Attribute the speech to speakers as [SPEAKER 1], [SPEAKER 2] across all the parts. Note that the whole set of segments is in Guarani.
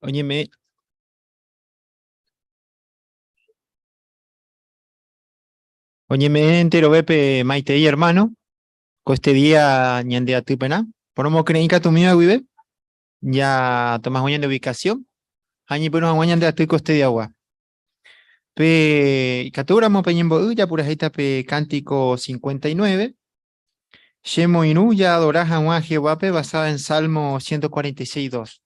[SPEAKER 1] Oñeme'ẽ Oñeme'ẽ enterovépe maitei hermano, ko este día ñande atýpena, poromokyre'ỹ katumíva guive, ja toma hag̃ua ñande ubicación ha ñepyrũ hag̃ua ñande aty ko este diagua. Pe ikatúramo peñembo'y japurahéita pe cántico 59, Che moirũ jaadora hag̃ua Jehovápe basada en Salmo 146.2.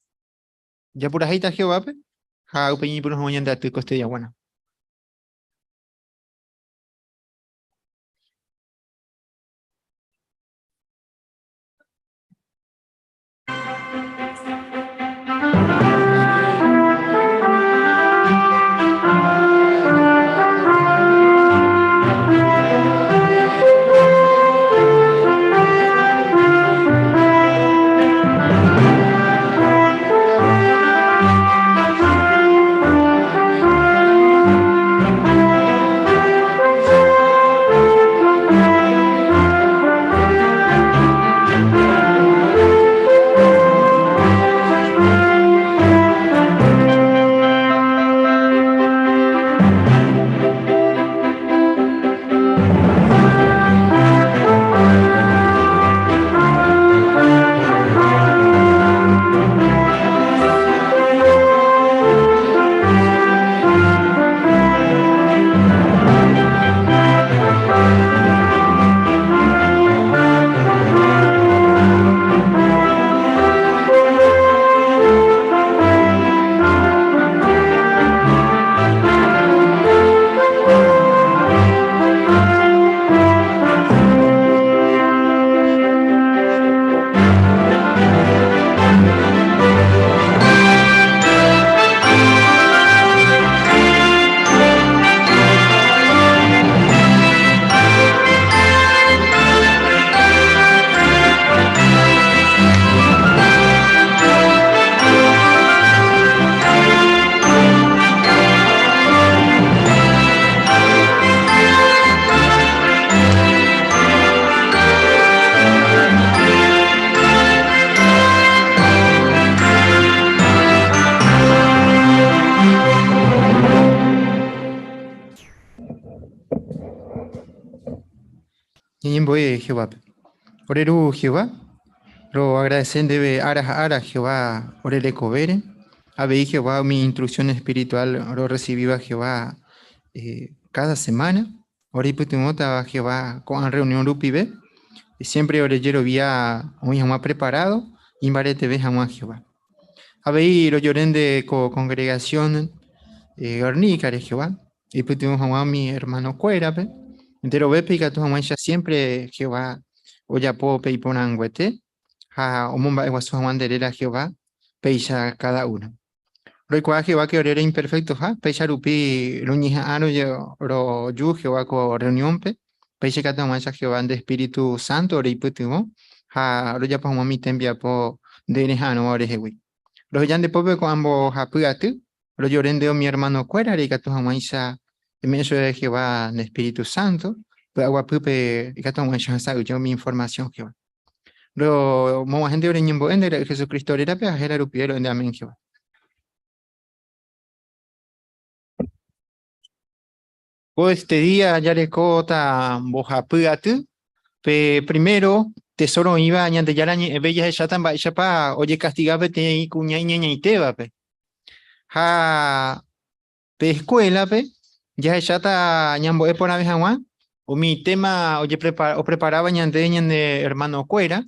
[SPEAKER 1] Japurahéita Jehovápe ha upe ñepyrũ hag̃ua ñande aty ko este diaguarã. Ñañembo'e Jehovápe. Ore Ru Jehová, roagradece ndéve ára ha ára Jehová ore rekovére, avei Jehová umi instrucción espiritual rorrecibíva Jehová eh, cada semana, ore ipytyvõtava Jehová ko'ã reunión rupive, siempre ore jerovia oĩ hag̃ua preparado imbareteve hag̃ua Jehová. Avei rojore nde ko congregación eh, Guernica-re Jehová, Ipytyvõ hag̃ua umi ermanokuérape, enterovépe ikatu hag̃uáicha siémpre Jehová ojapo pe iporãnguete ha omomba'eguasu hag̃ua nde réra Jehová, péicha káda uno. Roikuaa Jehová ke ore reimperfektoha, péicha rupi roñeha'ã roju Jehová ko rreuniónpe, péicha ikatu hag̃uáicha Jehová nde espíritu sánto oreipytyvõ ha rojapo hag̃ua umi tembiapo nde reha'arõva orehegui. Roheja nde pópe ko'ã mbohapy aty, rojore nde umi ermanokuérare ikatu hag̃uáicha eme'ẽ chupe Jehová nde espíritu sánto, py'aguapýpe ikatu hag̃uáicha ohesa'ỹijo umi informasión Jehová. Romog̃uahẽ nde ore ñembo'e nde Ra'y Jesucristo rérape ha héra rupive ro'e nde amén Jehová. Ko este día jarekóta mbohapy aty. Pe primero. Tesoro oĩva Ñandejára Ñe'ẽpe jahecháta mba'éichapa ojekastiga peteĩ kuña iñañaitévape. Ha pe eskuélape jahecháta ñambo'e porãve hag̃ua umi téma opreparáva ñande ñane ermanokuéra.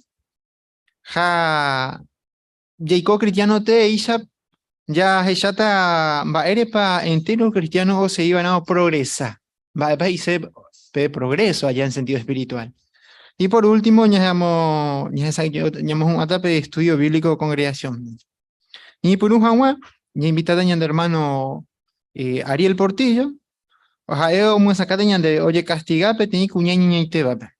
[SPEAKER 1] Ha jaiko kristiáno teéicha jahecháta mba'érepa entéro kristiáno osegi va'erã oprogresa. Mba'épa he'ise pe progreso allá en sentido espiritual. Y por último, ñamohu'ãta pe estudio bíblico congregación. Ñañepyrũ hag̃ua, ñainvitáta ñande hermano eh, Ariel Portillo, ha'e omyesakãta ñande ojekastiga peteĩ kuña iñañaitévape.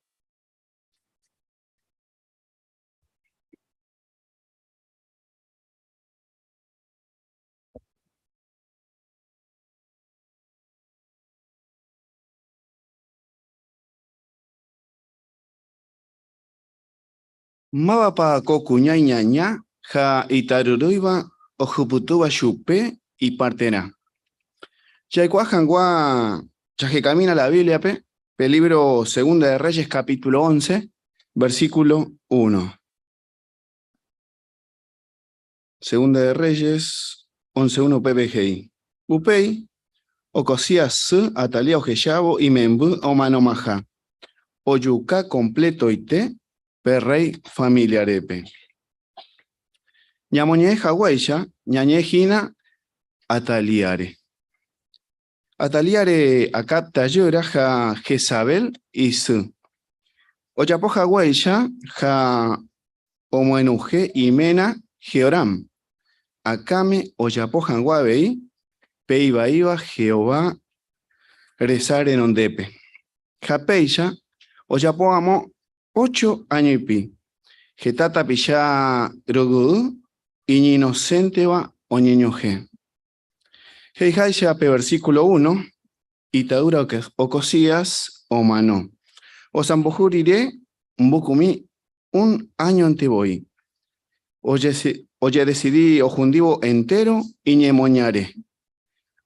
[SPEAKER 2] Mávapa ko kuña iñaña ha itaryrýiva ohupytýva chupe iparterã? Jaikuaa hag̃ua jahekamína la Bíbliape pe lívro Segunda de Reyes capítulo 11, versículo 1. Segunda de Reyes 11.1 upépe he'i, Upéi, Ocozías sy Atalía ohechávo imemby omanomaha, ojuka kompletoite pe rréi familiarépe. Ñamoñe'ẽ haguéicha, ñañe'ẽ hína Atalíare. Atalíare Acab tajýra ha Jezabel isy. Ojapo haguéicha ha omoenuhe iména Jehoram, akãme ojapo hag̃ua avei pe ivaíva Jehová resa renondépe. Ha péicha ojapo amo ocho áñoipi, heta tapicha roguy iñinosénteva oñeñohẽ. He'iháicha pe versículo uno, Ita'ýra Ocozías omano. Osambohu rire mbykumi un áñonte voi, ojedesidi ohundívo entéro iñemoñare.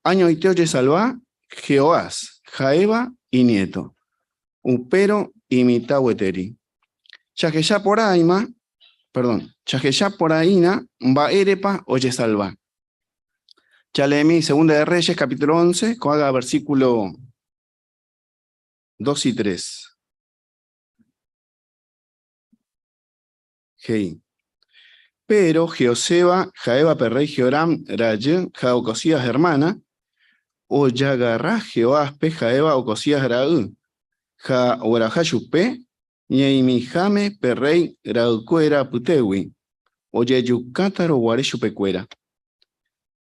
[SPEAKER 2] Añoite ojesalva Jehoás, ha'éva iniéto. Upérõ imitã gueteri. Jahecha porãima, perdón, jahecha porãína mba'érepa ojesalva. Jaleemi Segunda de Reyes, capítulo 11, ko'ág̃a versículo 2 y 3. He'i, Péro Jehoseba, ha'éva pe rréi Jehoram rajy ha Ocozías ermána, ojagarra Jehoáspe ha'éva Ocozías ra'y, ha ogueraha chupe ñeimiháme pe rréi ra'ykuéra apytégui, ojejukátarõ guare chupekuéra.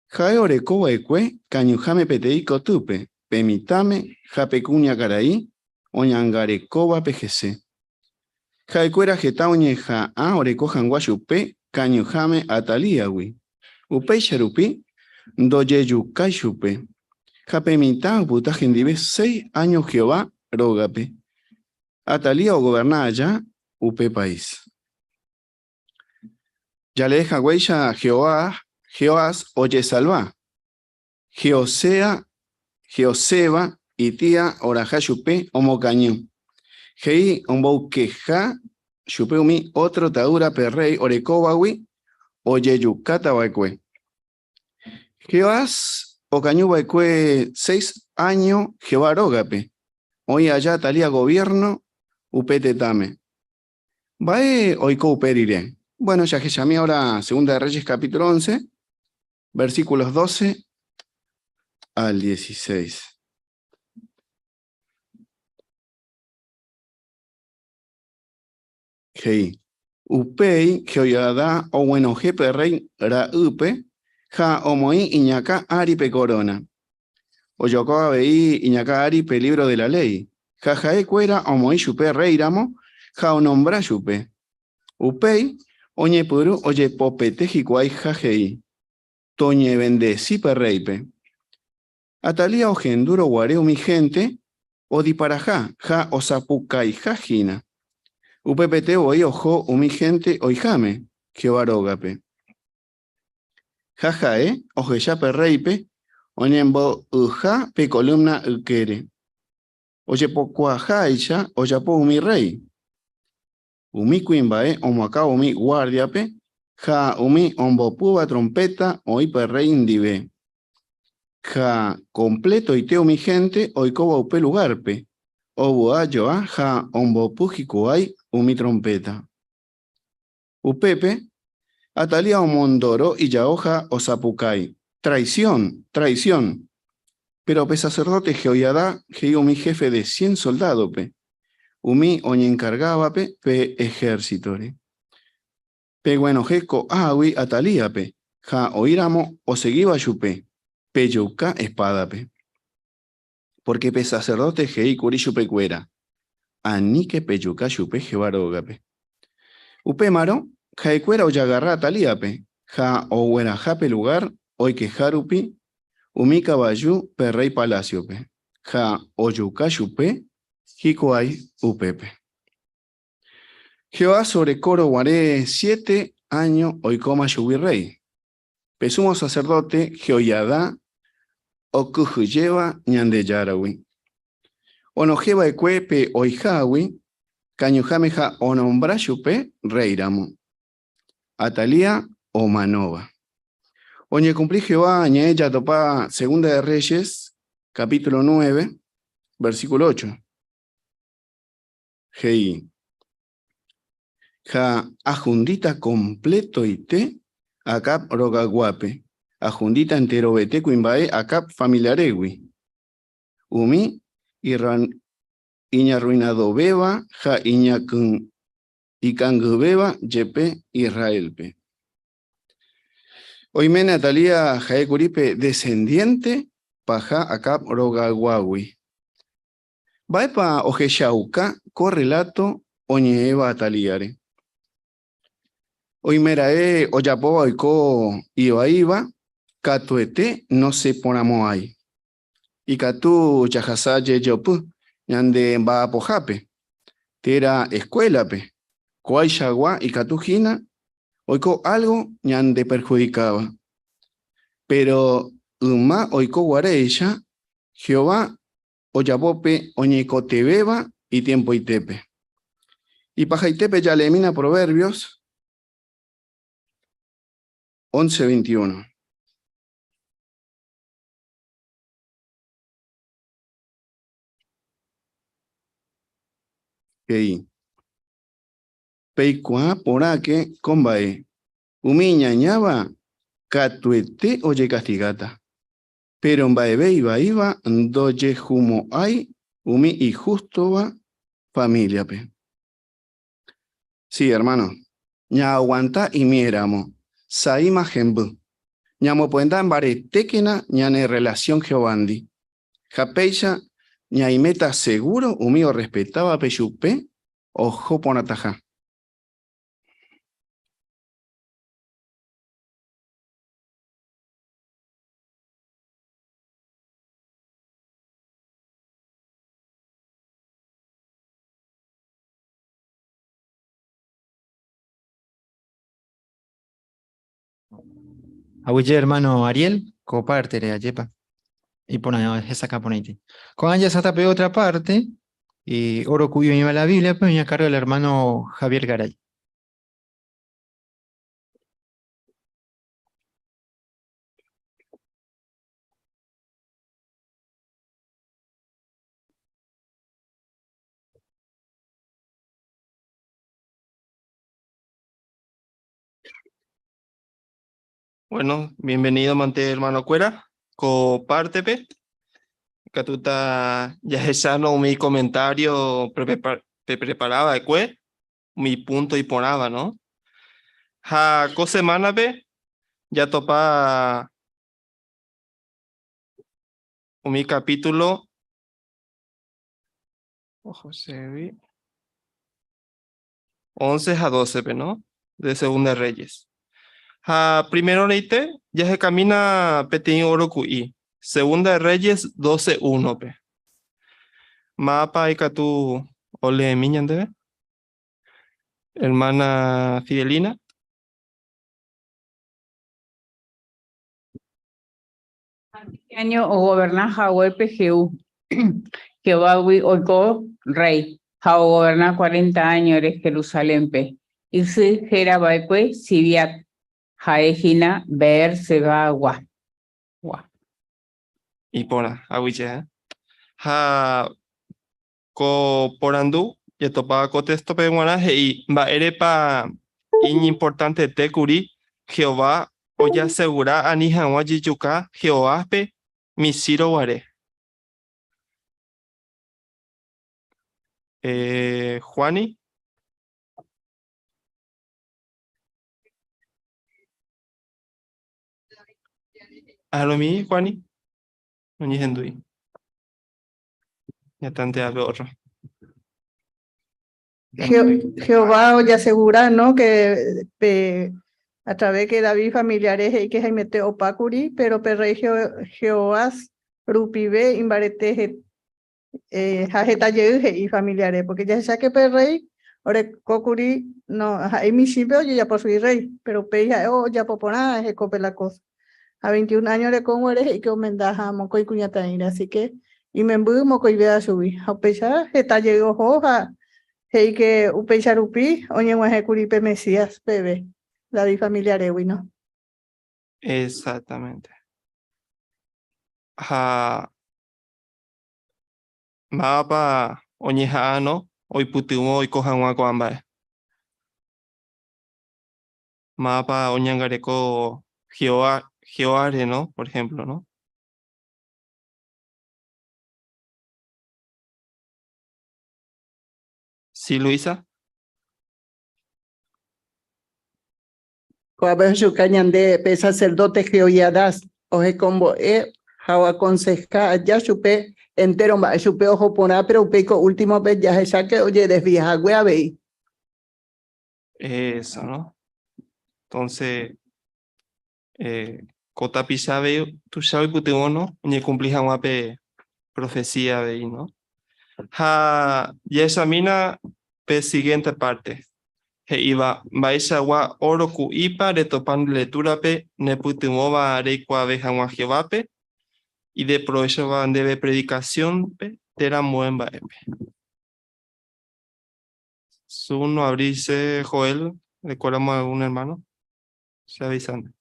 [SPEAKER 2] Ha'e oreko va'ekue kañyháme peteĩ kotýpe, pe mitãme ha pe kuñakarai oñangarekóvape hese. Ha'ekuéra heta oñeha'ã oreko hag̃ua chupe kañyháme Atalíagui. Upéicha rupi ndojejukái chupe, ha pe mitã opyta hendive seis áño Jehová rógape. Atalía ogoverna aja upe país. Jalee haguéicha Jehoás, Jehoás ojesalva. Jehosea, Jehoseba itía oraha chupe omokañy. He'i omboykeha chupe umi ótro ta'ýra pe rréi orekóvagui ojejukáta va'ekue. Jehoás okañy va'ekue seis áño Jehová rógape, oĩ aja Atalía goviérno upe tetãme. Mba'e oiko upe rire? Bueno, jahechami ahora Segunda de Reyes capítulo 11, versículos 12 al 16. He'i, Upéi Jehoiadá oguenohẽ pe rréi ra'ýpe ha omoĩ iñakã ári pe koróna. Ojoko avei iñakã ári pe lívro de la léi, ha ha'e kuéra omoĩ chupe rréiramo ha onombra chupe. Upéi oñepyrũ ojepopete hikuái ha he'i, Toñevendesi pe rréipe. Atalía ohendúrõ guare umi hénte odiparaha ha osapukaiha hína. Upepete voi oho umi hénte oiháme Jehová rógape. Ha ha'e ohecha pe rréipe oñembo'yha pe kolúmna ykére, ojepokuaaháicha ojapo umi rréi. Umi kuimba'e omoakãva umi guárdiape ha umi ombopúva trompéta oĩ pe rréi ndive. Ha kompletoite umi hénte oikóva upe lugárpe, ovy'a joa ha ombopu hikuái umi trompéta. Upépe, Atalía omondoro ijao ha osapukái, Traisión! Traisión! Péro pe saserdóte Jehoiadá he'i umi héfe de cien soldádope, umi oñenkargávape pe ehérsitore, Peguenohẽ ko'águi Atalíape, ha oĩramo osegíva chupe, pejuka espádape. Pórke pe saserdóte he'i kuri chupekuéra, Aníke pejuka chupe Jehová rógape. Upémarõ, ha'ekuéra ojagarra Atalíape ha ogueraha pe lugár oikeha rupi umi kavaju pe rréi palásiope, ha ojuka chupe hikuái upépe. Jehoás orekórõ guare siete áño oikóma chugui rréi. Pe súmo saserdóte Jehoiadá okyhyjéva Ñandejáragui. Onohẽ va'ekue pe oihágui kañyháme ha onombra chupe rréiramo. Atalía omanóva. Oñekumpli Jehová ñe'ẽ jatopa Segunda de Reyes, capítulo 9, versículo 8. He'i, Ha ahundíta kompletoite Acab rogayguápe, ahundíta enterovete kuimba'e Acab familiarégui, umi iñarruinadovéva ha ikangyvéva jepe Israélpe. Oiméne Atalía ha'ékuri pe desendiénte paha Acab rogayguágui. Mba'épa ohechauka ko rreláto oñe'ẽva Atalíare? Oimeraẽ ojapóva oiko ivaíva katuete nosẽporãmo'ãi. Ikatu jahasa jejopy ñande mba'apohápe térã eskuélape, ko'ãichagua ikatu hína oiko álgo ñandeperhudikáva. Péro yma oiko guaréicha, Jehová ojapo pe oñeikotevẽva itiempoitépe. Ipahaitépe jaleemína Proverbios 11:21. He'i, Peikuaa porãke ko mba'e, umi iñañáva katuete ojekastigáta. Péro mba'eve ivaíva ndojehumo'ãi umi ihústova famíliape. Si, ermáno, ñaaguanta imiéramo, sa'íma hemby. Ñamopyenda mbaretékena ñane rrelasión Jehovándi. Ha péicha ñaiméta segúro umi orrespetávape chupe oho porãtaha.
[SPEAKER 1] Aguyje hermano Ariel, compártele ajépa. Iporã, hesakã porãite. Ko'ã jasata pe otra parte, y oro ku'i oĩva la Biblia-pe oĩ a cargo del hermano Javier Garay.
[SPEAKER 3] Bueno, bienvenido mante hermano kuéra ko pártepe. Ikatúta jahecharõ umi comentario peprepará va'ekue, umi punto iporãva, no? Ha ko semánape jatopa umi capítulo Ojo, se 11 ha 12-pe, no? De Segunda Reyes. Ha primero reite, jahekamína peteĩ oro ku'i. Segunda de Reyes 12, 1-pe. Mápa ikatu oleemi ñandéve? Hermana Fidelina.
[SPEAKER 4] Áño ogoverna haguépe Jehú, Jehovágui oiko rréi. Ha ogoverna cuarenta áñore Jerusalénpe. Isy héra va'ekue Sibiat, ha'e hína Beer-Sebagua.
[SPEAKER 3] Iporã, aguyje. Ha ko porandu jatopa ko téxtope g̃uarã he'i mba'érepa iñimportantete kuri Jehová ojasegura ani hag̃ua jejuka Jehoáspe michĩrõ guare. Eh, Juani. Aromi, Juani. Oñehendúi. Ñatanteave otro.
[SPEAKER 5] Jehová ojasegura, ¿no? Que pe, a través que David familiares he'i que haimete opa kuri, pero pe rey Jehoás rupive imbarete ha heta jey he'i familiares, porque jahecha que pe rey oreko kuri, no, ha'e michĩpe ojejapo chugui rey, pero upéi ha'e ojapo porã hekópe la cosa. Ha 21 años reko guare he'i que omenda ha mokõi kuñataĩre, así que imemby mokõivéva chugui. Ha upéicha heta jey oho ha he'i que upéicha rupi oñeg̃uahẽ kuri pe Mesías peve, David familiaregui, no?
[SPEAKER 3] Exactamente. Ha mávapa oñeha'ã, no? Oipytyvõ oiko hag̃ua ko'ã mba'e. Mávapa oñangareko Jehová, Jehováre, no? Por ejemplo, no? Sí, Luisa.
[SPEAKER 6] Ko'ápe ohechuka ñande pe sacerdote Jehoiadá ohekombo'e ha oakonseha aja chupe entéro mba'e chupe oho porã, péro upéi ko últimope jahecháke ojedesvia hague avei.
[SPEAKER 3] Eso, ¿no? Entonces, ko tapicha avei tuicha oipytyvõ, no? Oñekumpli hag̃ua pe profecía avei, no? Ha jahechamína pe siguiente parte, he'íva mba'eichagua óro ku'ípa retopa nde lectura-pe nepytyvõva reikuaave hag̃ua Jehovápe, ideprovéchova ndéve predikasiónpe térã ambue mba'épe. Zoom no abrirse, Joel, recuérdame algún hermano. Se avisan.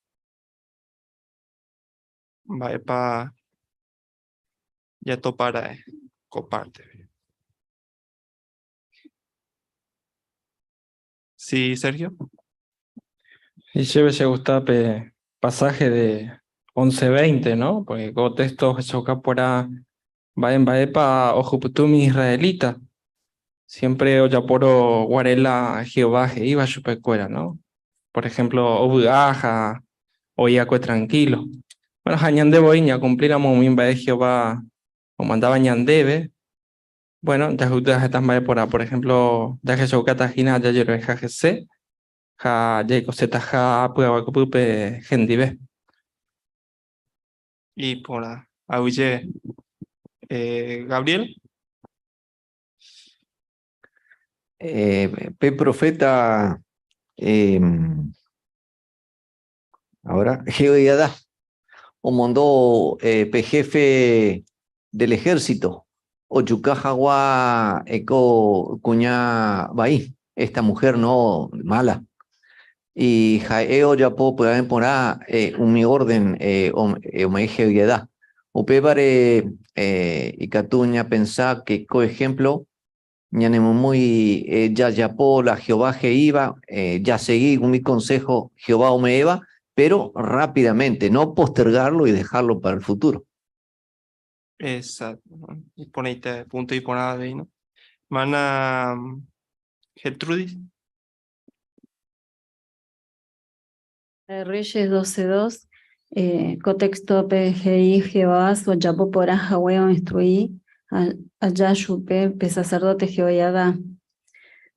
[SPEAKER 3] Mba'épa jatopara'e ko parte. Sí, Sergio.
[SPEAKER 7] Y chéve che gusta pe pasaje de 11:20, ¿no? Porque ko texto ohechauka porã mba'e mba'épa ohupyty umi israelita. Siempre ojapórõ guare la Jehová he'íva chupekuéra, ¿no? Por ejemplo, ovy'a ha oĩ'akue tranquilo. Bueno, ha ñande voi ñakumplíramo umi mba'e Jehová omandáva ñandéve, bueno, jahupyty heta mba'e porã. Por ejemplo, jahechaukáta hína jajeroviaha hese ha jaikosetaha py'aguapýpe hendive.
[SPEAKER 3] Iporã. Aguyje. Gabriel.
[SPEAKER 8] Pe profeta ahora Jehoiadá omondo pe jefe del ejército ojuka hag̃ua ko kuña vai, esta mujer no mala. Y ha'e ojapo pya'e porã umi orden ome'ẽ Jehoiadá. Upévare ikatu ñapensa que ko ejemplo ñanemomýi jajapo la Jehová he'íva, jasegi umi consejo Jehová ome'ẽva, pero rápidamente, no postergarlo y dejarlo para el futuro.
[SPEAKER 3] Exacto. Iporãite punto iporã avei, no? Hermana Gertrudis.
[SPEAKER 9] Reyes 12.2, ko téxtope he'i Jehoás ojapo porã hague oinstrui aja chupe pe sacerdote Jehoiadá.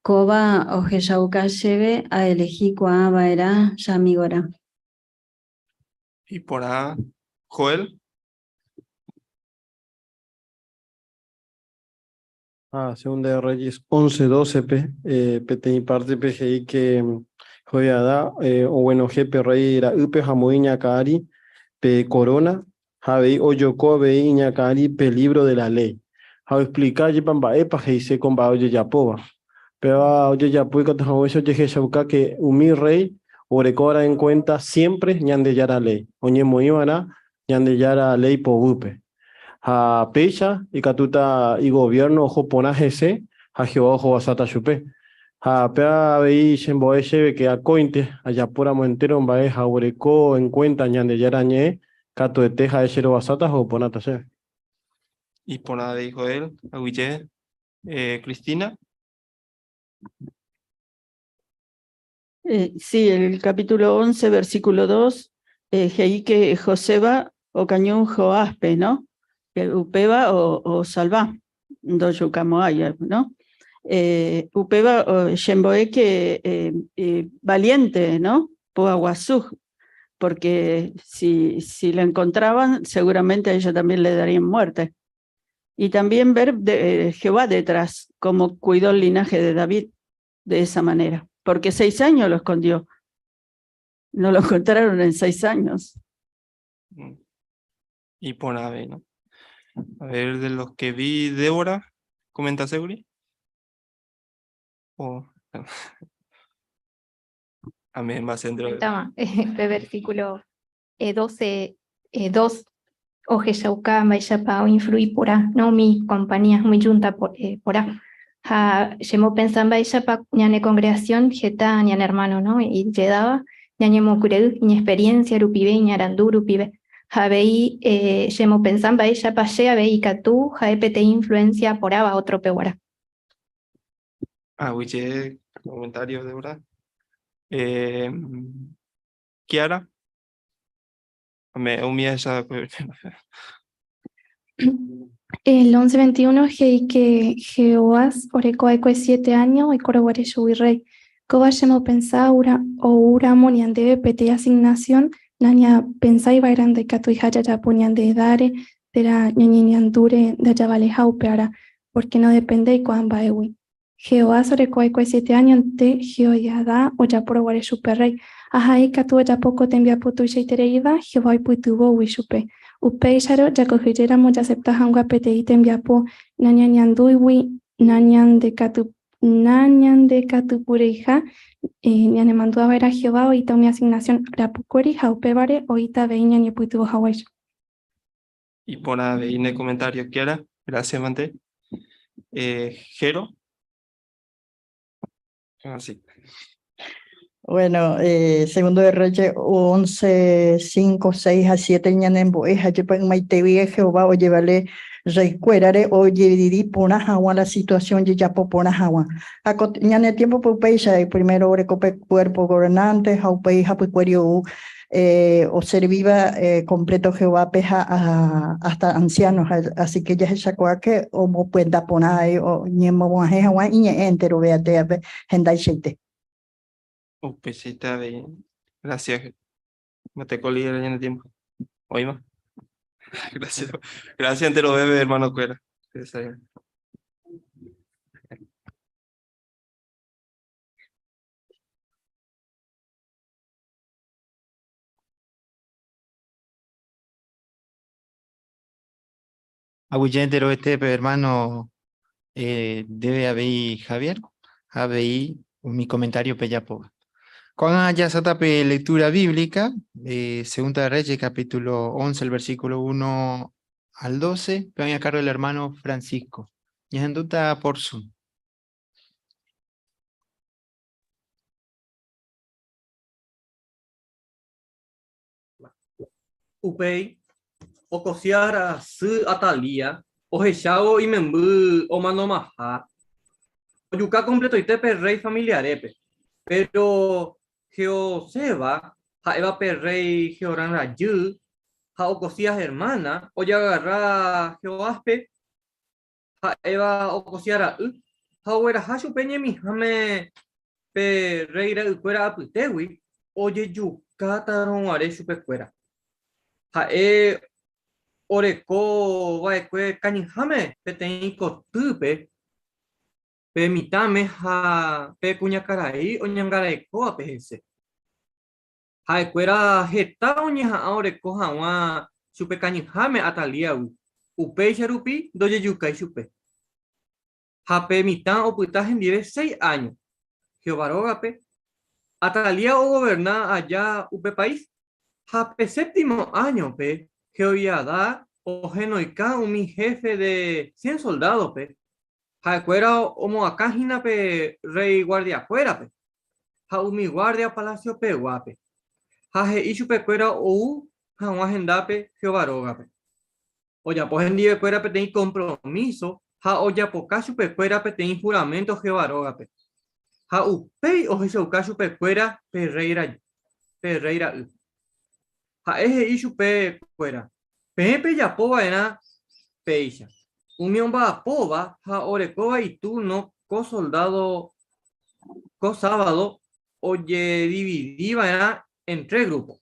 [SPEAKER 9] Kóva ohechauka chéve aelehi kuaa va'erã che amigorã.
[SPEAKER 3] Iporã, Joel.
[SPEAKER 10] Ha Segunda de Reyes 11, 12-pe, peteĩ pártepe he'i ke Joiadá oguenohẽ pe rréi ra'ýpe ha omoĩ iñakã ári pe koróna, ha avei ojoko avei iñakã ári pe lívro de la léi. Ha oexplika jepa mba'épa he'ise ko mba'e ojejapóva. Péva ojejapo ikatu hag̃uáicha ojehechauka ke umi rréi oreko va'erã en cuenta siémpre Ñandejára léi, oñemoĩ va'erã Ñandejára léi poguýpe. Ha péicha ikatúta igoviérno oho porã hese ha Jehová ohovasáta chupe. Ha péva avei chembo'e chéve ke akóinte ajapóramo entéro mba'e ha oguereko en cuenta Ñandejára Ñe'ẽ, katuete ha'e cherovasáta ha oho porãta chéve.
[SPEAKER 3] Iporã avei Joel, aguyje. Cristina.
[SPEAKER 11] Sí, el capítulo 11, versículo 2, he'i que Joseba okañy Joáspe, ¿no? Upéva osalva, ndojukamo'ãi, ¿no? Upéva chembo'e que valiente, ¿no? Py'aguasu, porque si, si la encontraban, seguramente a ella también le darían muerte. Y también ver de, Jehová detrás, cómo cuidó el linaje de David de esa manera, porque 6 años lo escondió. No lo encontraron en 6 años.
[SPEAKER 3] Y por ahí, ¿no? A ver, de los que vi, Débora, ¿comenta Seguri? O Amén, más centro.
[SPEAKER 12] Pe versículo 12, 2, ohechauka mba'éichapa oinflui porã, no umi compañía, umi junta porã. Ha chemopensa mba'éichapa ñane congregación heta ñane hermano, no? Ijedáva ñañemokyre'ỹ iñexperiencia rupive, iñarandu rupive. Ha avei chemopensa mba'éichapa che avei ikatu ha'e peteĩ influencia porãva ótrope g̃uarã.
[SPEAKER 3] Aguyje, comentario, Débora. Kiara. Me umi esa.
[SPEAKER 13] El 11.21 he'i que Jehoás orekova'ekue 7 años oikórõguare chugui rey. Kóva chemopensa oúramo ñandéve peteĩ asignación nañapensaiva'erã ndaikatuiha jajapo ñande edáre térã ñañeñandúre ndajavaleha upearã, porque no dependéi ko'ã mba'égui. Jehoás orekova'ekue 7 años-nte Jehoiadá ojapórõguare chupe rey. Ha ha'e ikatu ojapo ko tembiapo tuichaitereíva Jehová oipytyvõgui chupe. Upéicharõ jakyhyjéramo jacepta hag̃ua peteĩ tembiapo nañañandúigui nañandekatupyryha ñanemandu'ava'erã Jehová oĩta umi asignación rapykuéri ha upévare oĩta avei ñañepytyvõ haguéicha.
[SPEAKER 3] Iporã avei ne comentario, Kiara. Gracias, Mante. Jero. Ah, sí.
[SPEAKER 6] Bueno, segundo de Reyes 11, 5, 6 a 7 ñanembo'e ha'épa ymaitégui Jehová ojevale reykuérare ojedividi porã hag̃ua la situación jejapo porã hag̃ua. Ha ko ñane tiempo upéicha primero oreko pe cuerpo gobernante ha upéi hapykuéri ou oservíva completo Jehovápe ha hasta ancianos, así que jahechakuaa omopyenda porã ñemog̃uahẽ hag̃ua iñe'ẽ enterove atéape hendaichaite.
[SPEAKER 3] Upeichaite avei. Gracias. No te líder en el tiempo. Oíma. Gracias. Gracias entero bebé, hermano cuera. Gracias.
[SPEAKER 1] Aguyje enterovete, hermano debe avei Javier, avei mi comentario pejapóva. Ko'ág̃a jaháta pe lectura bíblica, Segunda de Reyes, capítulo 11, el versículo 1 al 12, pe a cargo del hermano Francisco. Ñahendúta por Zoom.
[SPEAKER 14] Upéi, Ocozías sy Atalía ohechávo imemby omanomaha, ojuka kompletoite pe rréi familiarépe. Péro Jehoseba, ha'éva pe rréi Jehoram rajy ha Ocozías ermána, ojagarra Jehoáspe, ha'éva Ocozías ra'y, ha ogueraha chupe ñemiháme pe rréi ra'ykuéra apytégui ojejukátarõguare chupekuéra. Ha'e oreko va'ekue kañyháme peteĩ kotýpe pe mitãme ha pe kuñakarai oñangarekóvape hese. Ha'ekuéra heta oñeha'ã oreko hag̃ua chupe kañyháme Atalíagui, upéicha rupi ndojejukái chupe. Ha pe mitã opyta hendive seis áño. Jehová rógape, Atalía ogoverna aja upe país. Ha pe séptimo áñope, Jehoiadá ohenoika umi héfe de cien soldádope, ha'ekuéra omoakã hína pe rréi guardiakuérape ha umi guárdia palasiopeguápe, ha he'i chupekuéra ou hag̃ua hendápe Jehová rógape. Ojapo hendivekuéra peteĩ kompromíso ha ojapoka chupekuéra peteĩ huraménto Jehová rógape. Ha upéi ohechauka chupekuéra pe rréi ra'y. Pe rréi ra'y. Ha'e he'i chupekuéra, Peẽ pejapo va'erã péicha, umi omba'apóva ha orekóva itúrno ko soldádo ko sábado ojedividi va'erã en tres grúpo.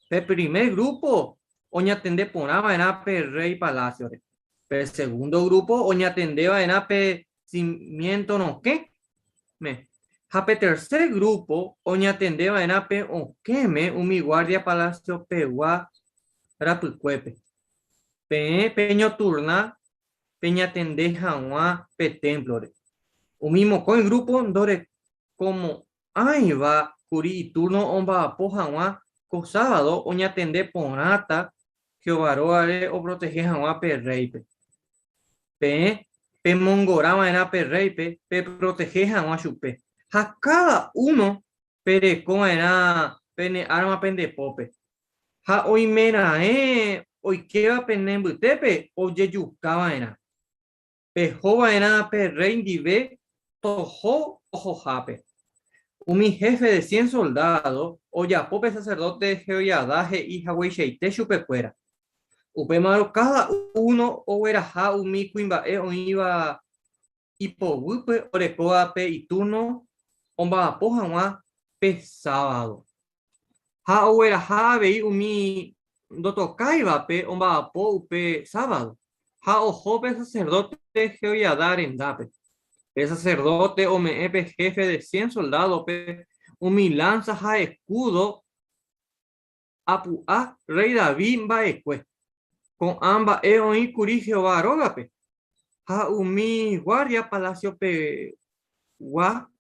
[SPEAKER 14] Pe primer grúpo oñatende porã va'erã pe rréi palásiore. Pe segundo grúpo oñatende va'erã pe simiénto rokẽme. Ha pe tercer grúpo oñatende va'erã pe okẽme umi guárdia palasiopegua rapykuépe. Peẽ peñoturna peñatende hag̃ua pe témplore. Umi mokõi grúpo ndorekomo'ãi Ãiva kuri itúrno omba'apo hag̃ua ko sábado oñatende porãta Jehová rógare oprotehe hag̃ua pe rréipe. Peẽ pemongora va'erã pe rréipe peprotehe hag̃ua chupe, ha káda uno pereko va'erã pene árma pende pópe. Ha oimeraẽ oikéva pene mbytépe ojejuka va'erã. Peho va'erã pe rréi ndive toho ohohápe. Umi héfe de cien soldádo ojapo pe saserdóte Jehoiadá he'i hagueichaite chupekuéra. Upémarõ káda uno ogueraha umi kuimba'e oĩva ipoguýpe orekóva pe itúrno omba'apo hag̃ua pe sábado. Ha ogueraha avei umi ndotokáivape omba'apo upe sábado, ha oho pe saserdóte Jehoiadá rendápe. Pe saserdóte ome'ẽ pe héfe de cien soldádope umi lánsa ha eskúdo apu'a rréi David mba'ekue. Ko'ã mba'e oĩ kuri Jehová rógape, ha umi guárdia palasiopegua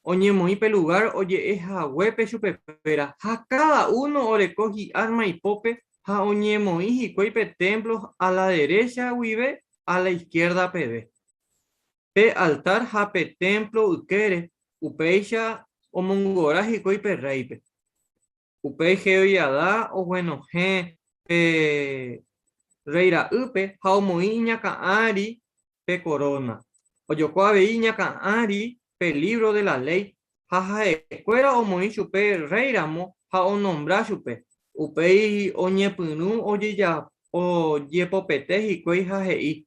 [SPEAKER 14] oñemoĩ pe lugár oje'e haguépe chupekuéra, ha káda uno oreko hi'árma ipópe ha oñemoĩ hikuái pe témplo a la derécha guive a la iskiérda peve, pe altár ha pe témplo ykére, upéicha omongora hikuái pe rréipe. Upéi Jehoiadá oguenohẽ pe rréi ra'ýpe ha omoĩ iñakã ári pe koróna. Ojoko avei iñakã ári pe lívro de la léi ha ha'ekuéra omoĩ chupe rréiramo ha onombra chupe. Upéi oñepyrũ ojepopete hikuái ha he'i,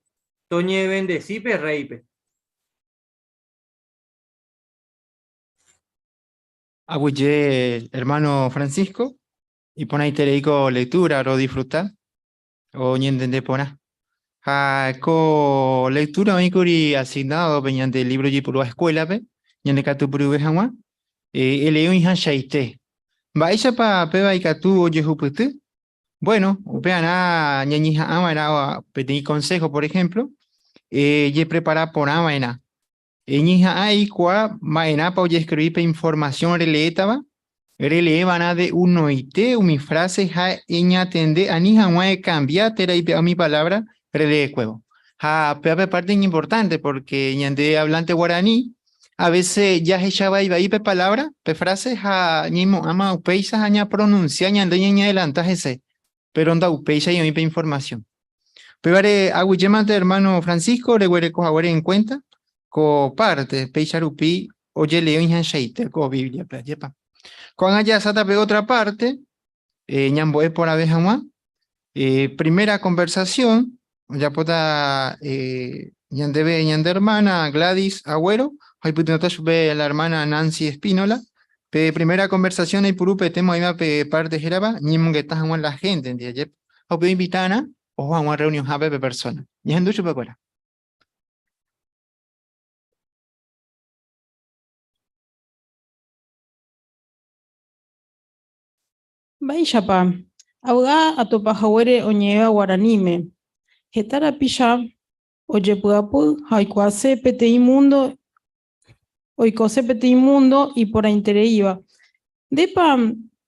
[SPEAKER 14] Toñevendesi pe rréipe.
[SPEAKER 1] Aguyje hermano Francisco, iporãiterei ko lectura rodisfruta oñentende porã. Ha ko lectura oĩkuri asignado pe ñande libro jeipurúva escuela-pe, ñande katupyryve hag̃ua, eh, elee oĩhachaite. Mba'éichapa péva ikatu ojehupyty? Bueno, upearã ñañeha'ãva'erã peteĩ consejo, por ejemplo, eh, jeprepara porãva'erã. Eñeha'ã eikuaa mba'erãpa ojeskrivi pe informasión releétava, relee va'erã de unoite umi fráse ha eñatende ani hag̃ua ekambia térã eipe'a umi palávra releekuévo. Ha péva pe párte iñimportánte pórke ñande havlánte guarani, a vése jahecha vai vai pe palávra, pe fráse ha ñaimo'ãma upéicha ha ñapronunsia ñande ñañeadelanta hese, péro ndaupéichai oĩ pe informasión. Upévare aguyjémante hermano Francisco reguereko haguére en cuenta ko parte, péicha rupi ojelee oĩhachaite ko Biblia-pe, ajépa. Ko'ág̃a jahasáta pe otra parte, eh, ñambo'e porãve hag̃ua. Eh, primera conversación, ojapóta eh, ñandéve ñande hermana Gladys Agüero, ha oipytyvõta chupe la hermana Nancy Espínola. Pe primera conversación aipuru pe tema oĩva pe parte hérava ñemongeta hag̃ua la gente ndive, ajépa. Ha upe oinvitárã oho hag̃ua reunionhápe pe persona. Ñahendu chupekuéra.
[SPEAKER 15] Mba'éichapa avy'a atopahaguére oñe'ẽva guaraníme. Heta rapicha. Ojepy'apy ha oikuaase peteĩ mundo oikose peteĩ mundo iporãitereíva. Ndépa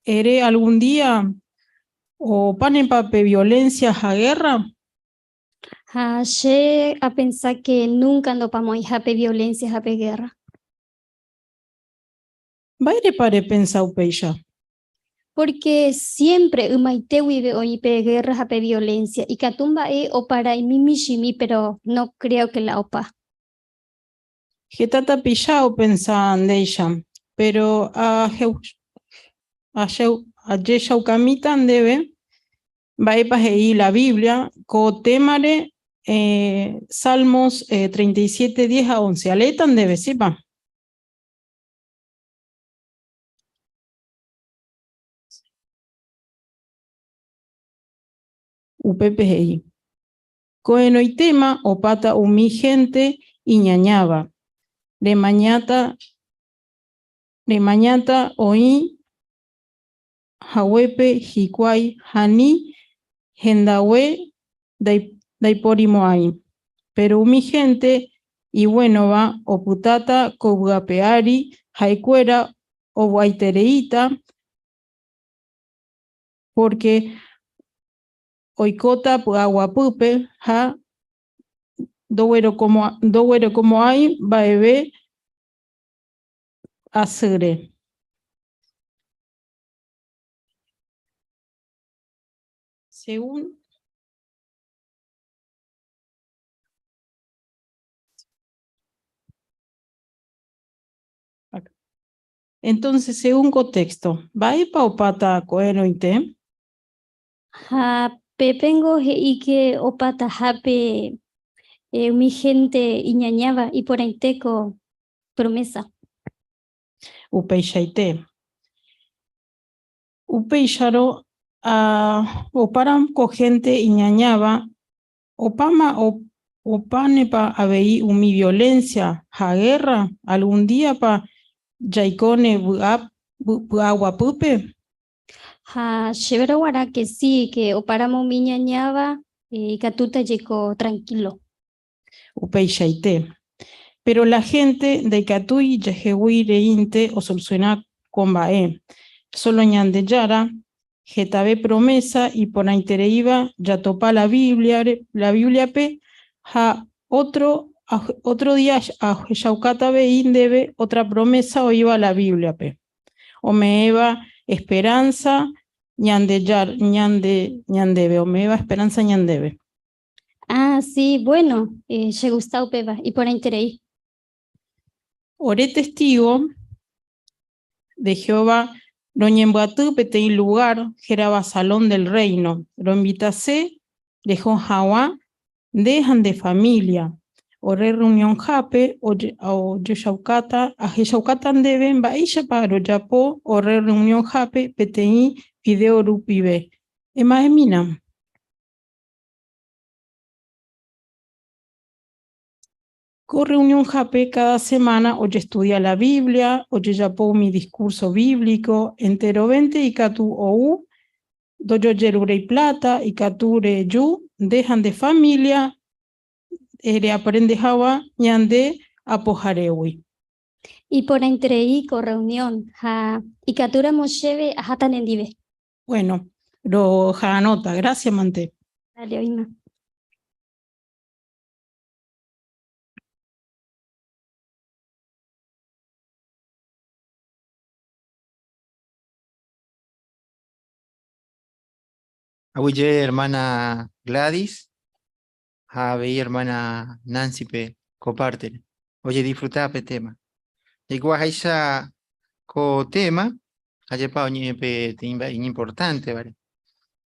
[SPEAKER 15] ere algún día opánepa pe violencia ha guerra?
[SPEAKER 16] Ha che apensa que nunca ndopamo'ãiha pe violencia ha pe guerra.
[SPEAKER 15] Mba'érepa repensa upéicha?
[SPEAKER 16] Porque siempre ymaite guive oĩ pe guerra ha pe violencia. Ikatu mba'e opara'imi michĩmi, pero no creo que la opa.
[SPEAKER 15] Heta tapicha opensa ndéicha, pero ajechaukamíta ndéve mba'épa he'i la Biblia ko témare Salmos 37, 10 ha 11. Aleéta ndéve, sípa? Upépe he'i: Ko'ẽrõitéma opáta umi hénte iñañáva, remañáta remañáta oĩ haguépe hikuái ha ni hendague ndaiporimo'ãi. Péro umi hénte iguénova opytáta ko yvy ape ári, ha'ekuéra ovy'aitereíta pórke oikóta py'aguapýpe ha ndoguerekomo'ãi mba'eve asýre. Según Entonces, según contexto, mba'épa opáta ko'ẽrõite?
[SPEAKER 16] Ha pépengo he'i que opatahápe umi gente iñañáva iporãite ko promesa.
[SPEAKER 15] Upeichaite. Upéicharõ opáramo ko gente iñañáva, opáma opánepa avei umi violencia ha guerra, algún díapa jaikóne vy'a py'aguapýpe?
[SPEAKER 16] Ha chéverõ g̃uarã que sí, que opáramo umi iñañáva ikatúta jaiko tranquilo.
[SPEAKER 15] Upeichaite. Pero la gente ndaikatúi jehegui reínte osoluciona ko mba'e. Solo Ñandejára hetave promesa iporãitereíva jatopa la Bíbliare, la Bíbliape ha otro otro día ahechaukáta avei ndéve otra promesa oĩva la Bíbliape. Ome'ẽva esperanza Ñandejára ñande ñandéve, ome'ẽva esperanza ñandéve.
[SPEAKER 16] Ah, sí, bueno, che gusta upéva, iporãiterei.
[SPEAKER 15] Ore testigo de Jehová roñembyaty peteĩ lugar hérava Salón del Reino. Roinvitase reho hag̃ua nde ha nde familia. Ore reunionhápe ojechaukáta ahechaukáta ndéve mba'éichapa rojapo ore reunionhápe peteĩ video rupive. Ema'ẽmína. Ko reunionhápe cada semana ojestudia la Biblia, ojejapo umi discurso bíblico, enterovénte ikatu ou, ndojojeruréi plata, ikatu reju nde ha nde familia reaprende hag̃ua ñande apoharégui.
[SPEAKER 16] Iporãiterei ko reunión ha ikatúramo chéve aháta nendive.
[SPEAKER 15] Bueno, roha'arõta. Gracias mante.
[SPEAKER 16] Dale, oĩma.
[SPEAKER 1] Aguyje hermana Gladys ha avei hermana Nancy-pe ko pártere. Ojedisfruta pe tema. Jaikuaaháicha ko tema ajépa oñe'ẽ peteĩ mba'e iñimportántevare.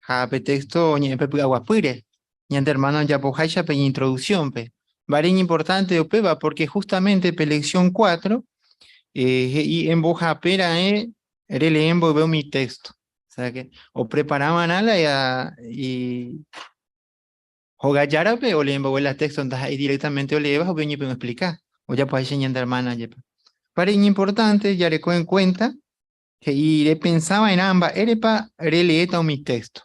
[SPEAKER 1] Ha pe texto oñe'ẽ pe py'aguapýre, ñande hermano ojapoháicha pe iñintroducción-pe. Mba'ére iñimportánte upéva porque justamente pe lección 4 he'i embohape raẽ relee mboyve umi texto. O sea que opreparava'erã la hogajárape olee mboyve la texto ndaha'éi directamente oleéva ha upe oñepyrũ oexplica. Ojapoháicha ñande hermana jepe. Mba'ére iñimportánte jareko en cuenta he'i repensava'erã mba'érepa releéta umi texto.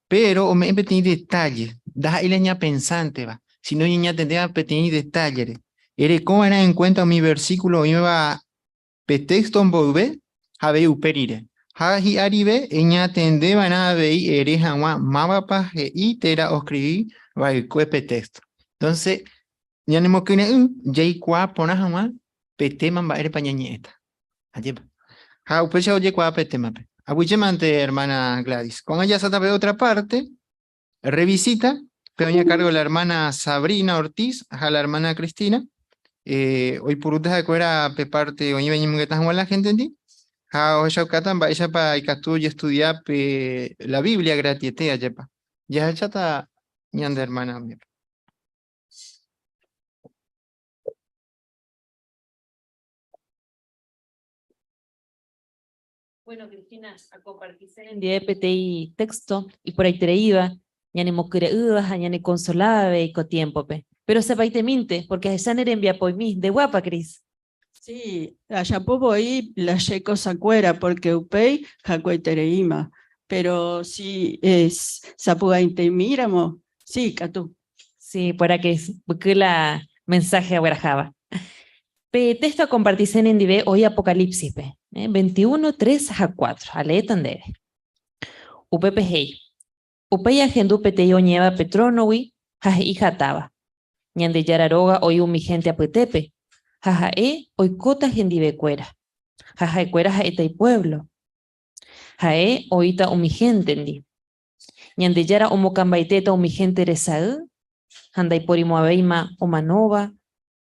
[SPEAKER 1] Pero ome'ẽ peteĩ detalle, ndaha'éi la ñapensánteva. sino ñañatendéva peteĩ detalle-re. Erekova'erã en cuenta umi versículo oĩva pe texto mboyve ha avei upe rire. Ha hi'arive eñatendeva'erã avei ere hag̃ua mávapa he'i térã oescribi va'ekue pe texto. Entonces, ñanemokyre'ỹ jaikuaa porã hag̃ua pe tema mba'érepa ñañe'ẽta. Ajépa. Ha upéicha ojekuaa pe témape. Aguyjémante, hermana Gladys. Ko'ág̃a jaháta pe otra parte, revisita, pe oĩ a cargo la hermana Sabrina Ortiz ha la hermana Cristina. Oipurúta ha'ekuéra pe parte oĩva iñemongeta hag̃ua la gente-ndi ha ohechaukáta mba'éichapa ikatu ojestudia pe la Biblia gratiete ajépa. Jahecháta ñande hermana.
[SPEAKER 17] Bueno, Cristina, a compartirse en día peteĩ texto iporãitereíva, ñanemokyre'ỹva ha ñaneconsolaba avei ko tiempo-pe. Pero sepaitemínte, porque ahecha ne rembiapoimi, nde guapa, Cris.
[SPEAKER 11] Sí, ajapo voi la che kosakuéra, porque upéi hakuetereíma. Pero si es sapy'aitemíramo, sí, katu.
[SPEAKER 17] Sí, por que mbyky la mensaje agueraháva. Pe texto akompartise nendive oĩ Apocalipsis-pe, 21, 3 ha 4. Aleéta ndéve. Upépe he'i, Upéi ahendu peteĩ oñe'ẽva pe trónogui ha he'i hatãva, Ñandejára róga oĩ umi hénte apytépe, ha ha'e oikóta hendivekuéra, ha ha'ekuéra ha'éta ipuévlo. Ha'e oĩta umi héntendi. Ñandejára omokãmbaitéta umi hénte resay ha ndaiporimo'ãvéima omanóva,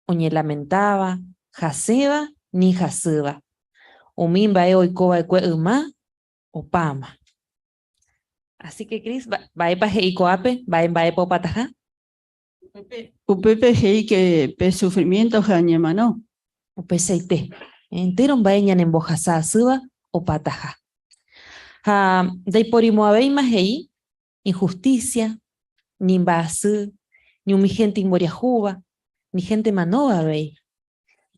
[SPEAKER 17] oñelamentáva, hasẽva ni hasýva. Umi mba'e oiko va'ekue yma opáma. Así que Cris, mba'épa he'i ko'ápe? Mba'e mba'épa opataha?
[SPEAKER 11] Upépe he'i que pe sufrimiento ha ñemano.
[SPEAKER 17] Upeichaite, entéro mba'e ñanembohasa asýva opataha. Ha ndaiporimo'ãvéima he'i injusticia, ni mba'asy, ni umi hénte imboriahúva, ni hénte manóva avei.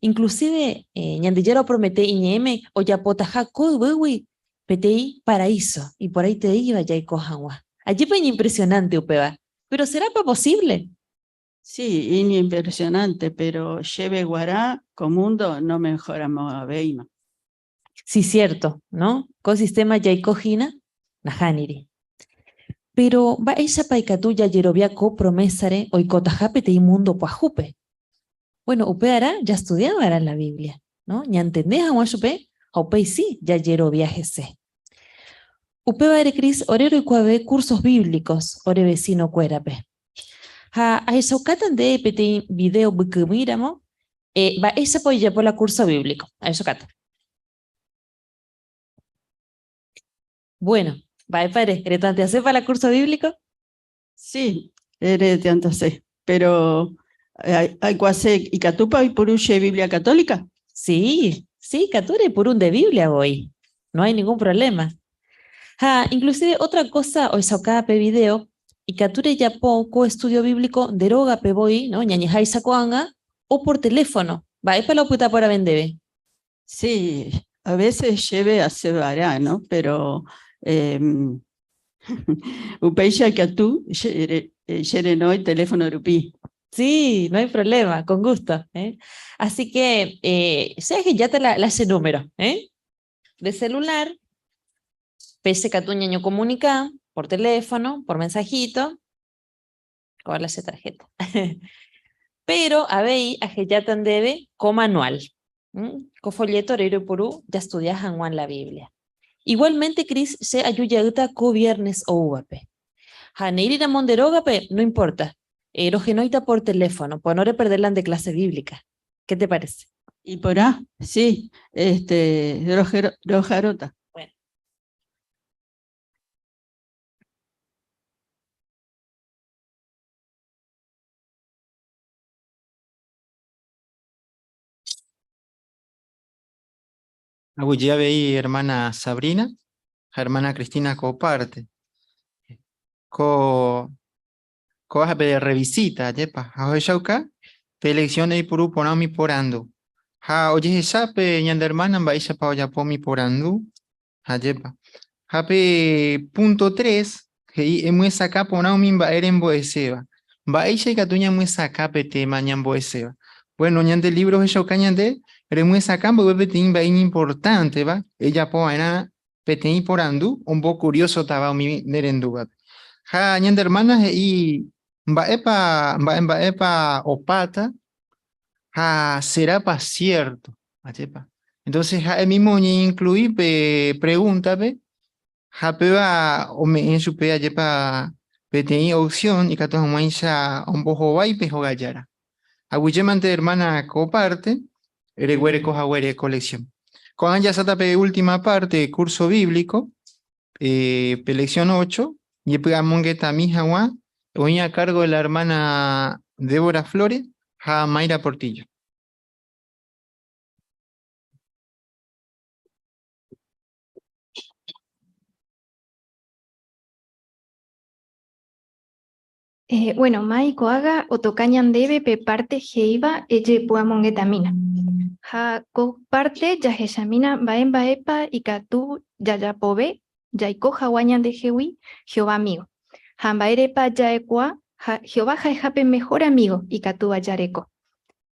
[SPEAKER 17] Inclusive Ñandejára opromete iñe'ẽme ojapotaha ko yvýgui peteĩ paraíso iporãitereíva jaiko hag̃ua. Ajépa iñimpresionante upéva! Péro serápa posible?
[SPEAKER 11] Sí, iñimpresionante, péro chéve g̃uarã ko mundo nomejoramo'ãvéima.
[SPEAKER 17] Sí, cierto, no? Ko sistema jaiko hína? Nahániri. Péro mba'éichapa ikatu jajerovia ko promésare oikotaha peteĩ múndo pyahúpe? Bueno, upearã jastudia va'erã la Biblia, no? Ñantende hag̃ua chupe ha upéi si jajerovia hese. Upévare Cris ore roikuaave cursos bíblicos ore vecino-kuérape. Ha ahechaukáta nde peteĩ video mbykymíramo mba'éichapa ojejapo la curso bíblico. Ahechaukáta. Bueno, mba'épa ere? Retanteasépa la curso bíblico?
[SPEAKER 11] Sí, retantease, pero aikuaase ikatúpa oipuru che Biblia católica?
[SPEAKER 17] Sí, sí, ikatu reipuru nde Biblia voi, no hay ningún problema. Ha inclusive otra cosa ohechaukáva pe video, ikatu rejapo ko estudio bíblico nde rógape voi, no, ñañeháicha ko'ág̃a, o por teléfono. Mba'épa la opyta porãve ndéve?
[SPEAKER 11] Sí, a veces chéve aseva'erã, no? Pero upéicha ikatu che renói teléfono rupi.
[SPEAKER 17] Sí, no hay problema, con gusto. ¿Eh? Así que che ahejáta la, la che número, ¿eh? De celular, péicha katu ñañocomunica por teléfono, por mensajito, con la che tarjeta. Pero avei ahejáta ndéve ko manual, ko folleto ore roipuru jastudia hag̃ua la Biblia. Igualmente Cris che aju jeýta ko viernes oúvape. Ha neíriramo nde rógape, no importa, rohenóita por teléfono, pono reperde la nde clase bíblica. Qué te parece?
[SPEAKER 11] Iporã, sí, este, rojaróta.
[SPEAKER 17] Bueno.
[SPEAKER 1] Aguyje avei hermana Sabrina ha hermana Cristina comparte. Ko kóva pe revisita, ajépa, ha ohechauka pe lección eipuru porã umi porandu. Ha ojehecha pe ñande hermana mba'éichapa ojapo umi porandu, ajépa. Ha pe punto 3 he'i emyesakã porã umi mba'e rembo'eséva. Mba'éicha ikatu ñamyesakã pe tema ñambo'eséva. Bueno, ñande libro ohechauka ñande remyesakã mboyve peteĩ mba'e iñimportánteva ejapo va'erã peteĩ porandu ombokuriósotava umi nerendúvape. Ha ñande hermana he'i mba'épa mba'e mba'épa opáta ha serápa cierto. Ajépa. Entonces ha'e mismo oñeinclui pe pregúntape ha péva ome'ẽ chupe ajépa peteĩ opción ikatu hag̃uáicha ombohovái pe hógajára. Aguyjémante hermana ko parte, reguereko haguére ko lección. Ko'ág̃a jaháta pe última parte curso bíblico, pe lección 8, jepy'amongetami hag̃ua oĩ a cargo de la hermana Débora Flores ha Mayra Portillo.
[SPEAKER 12] Bueno, mai ko'ág̃a otoka ñandéve pe parte he'íva ejepy'amongetamína. Ha ko parte jahechamína mba'e mba'épa ikatu jajapove jaiko hag̃ua ñandehegui Jehová amigo. Ha mba'érepa ja'ekuaa ha Jehová ha'eha pe mejor amigo ikatúva jareko.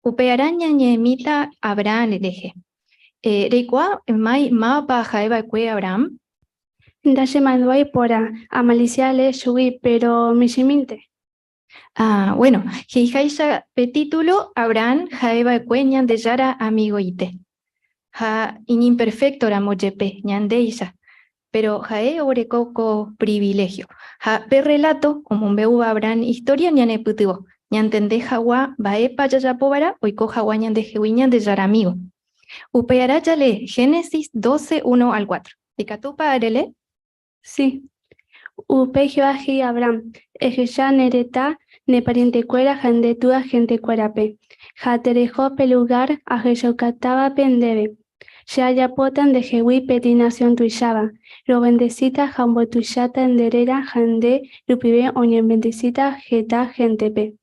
[SPEAKER 12] Upearã ñañe'ẽmíta Abraham rehe. Reikuaa mai mávapa ha'eva'ekue Abraham?
[SPEAKER 13] Ndachemandu'ái porã, amalisia alee chugui, péro michĩmínte.
[SPEAKER 12] Ah, bueno, he'iháicha pe título Abraham ha'eva'ekue Ñandejára amigoite. Ha iñimperféctoramo jepe ñandéicha, péro ha'e oguereko ko privilegio. Ha pe relato omombe'úva Abraham historia ñanepytyvõ, ñantende hag̃ua mba'épa jajapova'erã oiko hag̃ua ñandehegui Ñandejára amigo. Upearã jalee Génesis 12, 1 al 4. Ikatúpa relee?
[SPEAKER 13] Sí. Upéi Jehová he'i Abraham, Ehecha ne retã, ne parientekuéra ha nde túa hentekuérape, ha tereho pe lugár ahechaukatávape ndéve. Che ajapóta ndehegui peteĩ nasión tuicháva, rovendesíta ha ombotuicháta nde réra ha nde rupive oñevendesíta heta héntepe.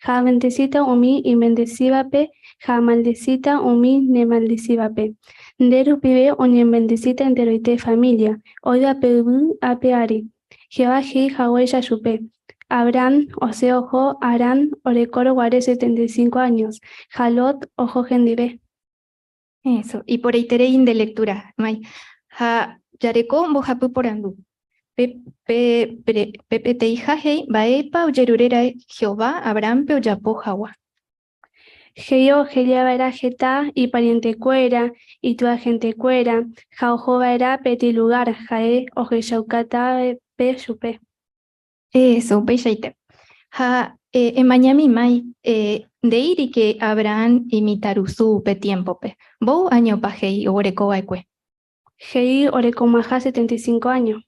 [SPEAKER 13] Ha avendesíta umi ivendesívape ha amaldesíta umi nemaldesívape. Nde rupive oñevendesíta enteroite família oĩva pe yvy ape ári. Jehová he'i haguéicha chupe. Abraham osẽ oho Harán orekórõ guare 75 años, ha Lot oho hendive.
[SPEAKER 12] Eso, iporãiterei nde lectura, mai. Ha jareko mbohapy porandu. Pe, pe, pre, pe peteĩha he'i mba'épa ojeruréra'e Jehová Abrahámpe ojapo hag̃ua.
[SPEAKER 13] He'i oheja va'erã heta iparientekuéra, itúa hentekuéra ha oho va'erã peteĩ lugár ha'e ohechaukátape chupe.
[SPEAKER 12] Eso, upeichaite. Ha emañami mai, nde'íri ke Abraham imitãrusu upe tiémpope. Mboy áñopa he'i oguerekova'ekue?
[SPEAKER 13] He'i orekomaha 75 años.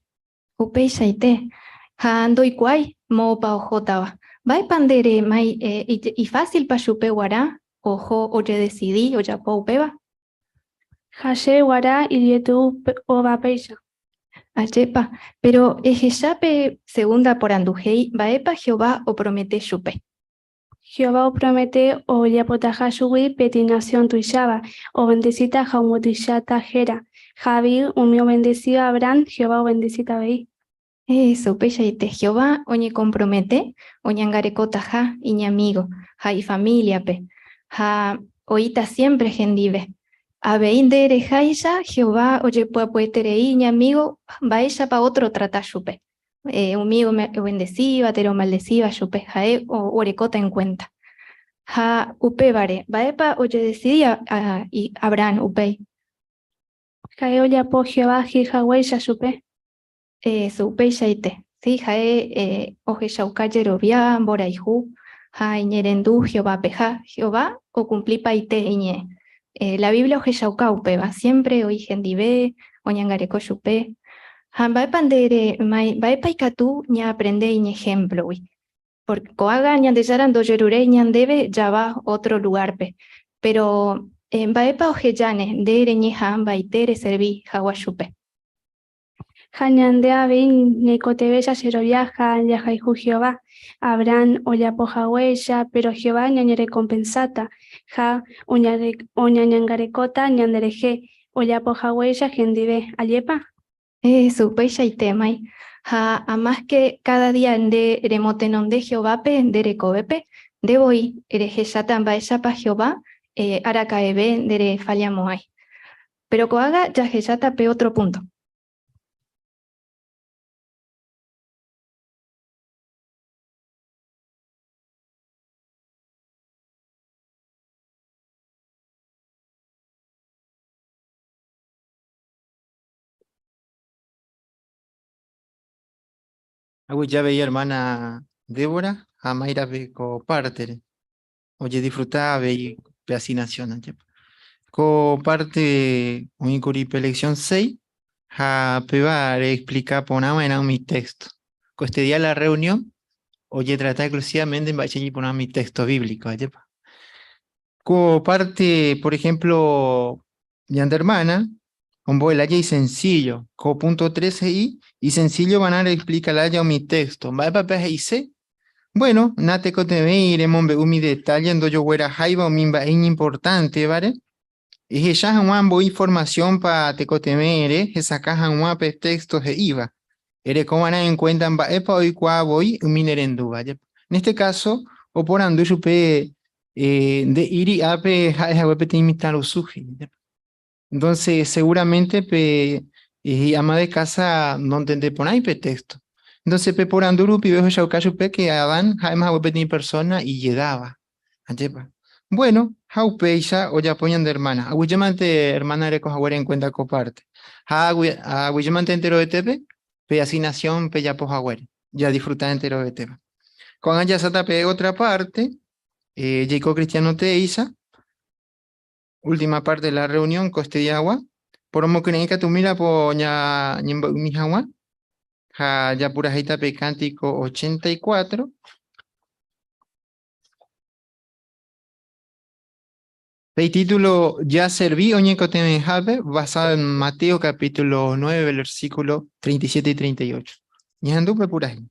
[SPEAKER 12] Upeichaite. Ha ndoikuaái moõpa ohótava. Mba'épa nde mai ifácilpa chupe g̃uarã oho ojedecidi ojapo upéva?
[SPEAKER 13] Ha chéve g̃uarã ijetu'u upéicha.
[SPEAKER 12] Ajépa, pero ehecha pe segunda porandu he'i mba'épa Jehová opromete chupe.
[SPEAKER 13] Jehová opromete ojapotaha chugui peteĩ nasión tuicháva, ovendesíta ha ombotuicháta héra. Ha avei umi ovendesíva Abraham, Jehová ovendesíta avei.
[SPEAKER 12] Eso, upeichaite. Jehová oñekompromete oñangarekotaha iñamigo ha ifamiliape ha oĩta siempre hendive. Avei nde reháicha Jehová ojepy'apyeterei iñamigo mba'éichapa otro otrata chupe. Umi ovendesíva térã omaldesíva chupe ha'e orekóta en cuenta. Ha upévare, mba'épa ojedecidi Abraham upéi?
[SPEAKER 13] Ha'e ojapo Jehová he'ihaguéicha chupe.
[SPEAKER 12] Eso, upeichaite. Sí, ha'e ohechauka jerovia, mborayhu ha iñe'ẽrendu Jehovápe. Ha Jehová okumplipaite iñe'ẽ. La Biblia ohechauka upéva, siempre oĩ hendive, oñangareko chupe. Ha mba'épa nde mba'épa ikatu ñaaprende iñejemplogui. Porque ko'ág̃a Ñandejára ndojeruréi ñandéve java otro lugarpe. Pero mba'épa ohejáne nde reñeha'ãmbaite reservi hag̃ua chupe.
[SPEAKER 13] Ha ñande avei ñaikotevẽ jajerovia ha jahayhu Jehová. Abraham ojapohaguéicha, pero Jehová ñañerekompensáta ha oñangarekóta ñanderehe ojapohaguéicha hendive. Ajépa?
[SPEAKER 12] Eso, upeichaitémai. Ha amáske cada día nde remotenonde Jehovápe nde rekovépe, nde voi rehecháta mba'éichapa Jehová araka'eve nderefallamo'ãi. Pero ko'ág̃a jahecháta pe otro punto.
[SPEAKER 1] Aguyje hermana Débora, ha Mayra ko parte. Oye, disfrutaba pe asignación. Ko parte oĩkuri pe lección 6, ha péva explica porã mi texto. Ko este día la reunión, oye, trata exclusivamente en mi texto bíblico. Ko parte, por ejemplo, ñande hermana, el y sencillo. Ko punto 13 y sencillo van a explicar la mi texto. Va y C. Bueno, nate kote remombe'u mi detalle ndojogueraháiva umi mba'e importante, ¿vale? Ehecha hag̃ua mboy información pa tekotevẽ hesakã hag̃ua pe texto he'íva. Erekova'erã en cuenta mba'épa oikuaa voi umi nerendúva. En este caso, oporandu chupe nde'íri ápe ha'ehague peteĩ mitãrusu. Entonces, seguramente pe ama de casa no entende porãi pe texto. Entonces, pe porandu rupive ohechauka chupe que Adán ha'éma peteĩ persona ijedáva. Ajépa. Bueno, ha upéicha ojapo ñande hermana. Aguyjémante hermana rekohaguére en cuenta ko parte. Ha aguyjémante enterovetépe pe asignación pejapo haguére. Ya disfruta enterovetéva. Ko'ág̃a jaháta pe otra parte, Jaiko Cristiano Teisa, última parte de la reunión, coste de agua. Poromokyre'ỹ katu po ña ñembo'ymi hag̃ua. Ha japurahéita pe cántico 84. El título Ya serví oñekotevẽhápe, basado en Mateo capítulo 9, versículo 37 y 38. Ñahendu pe purahéi.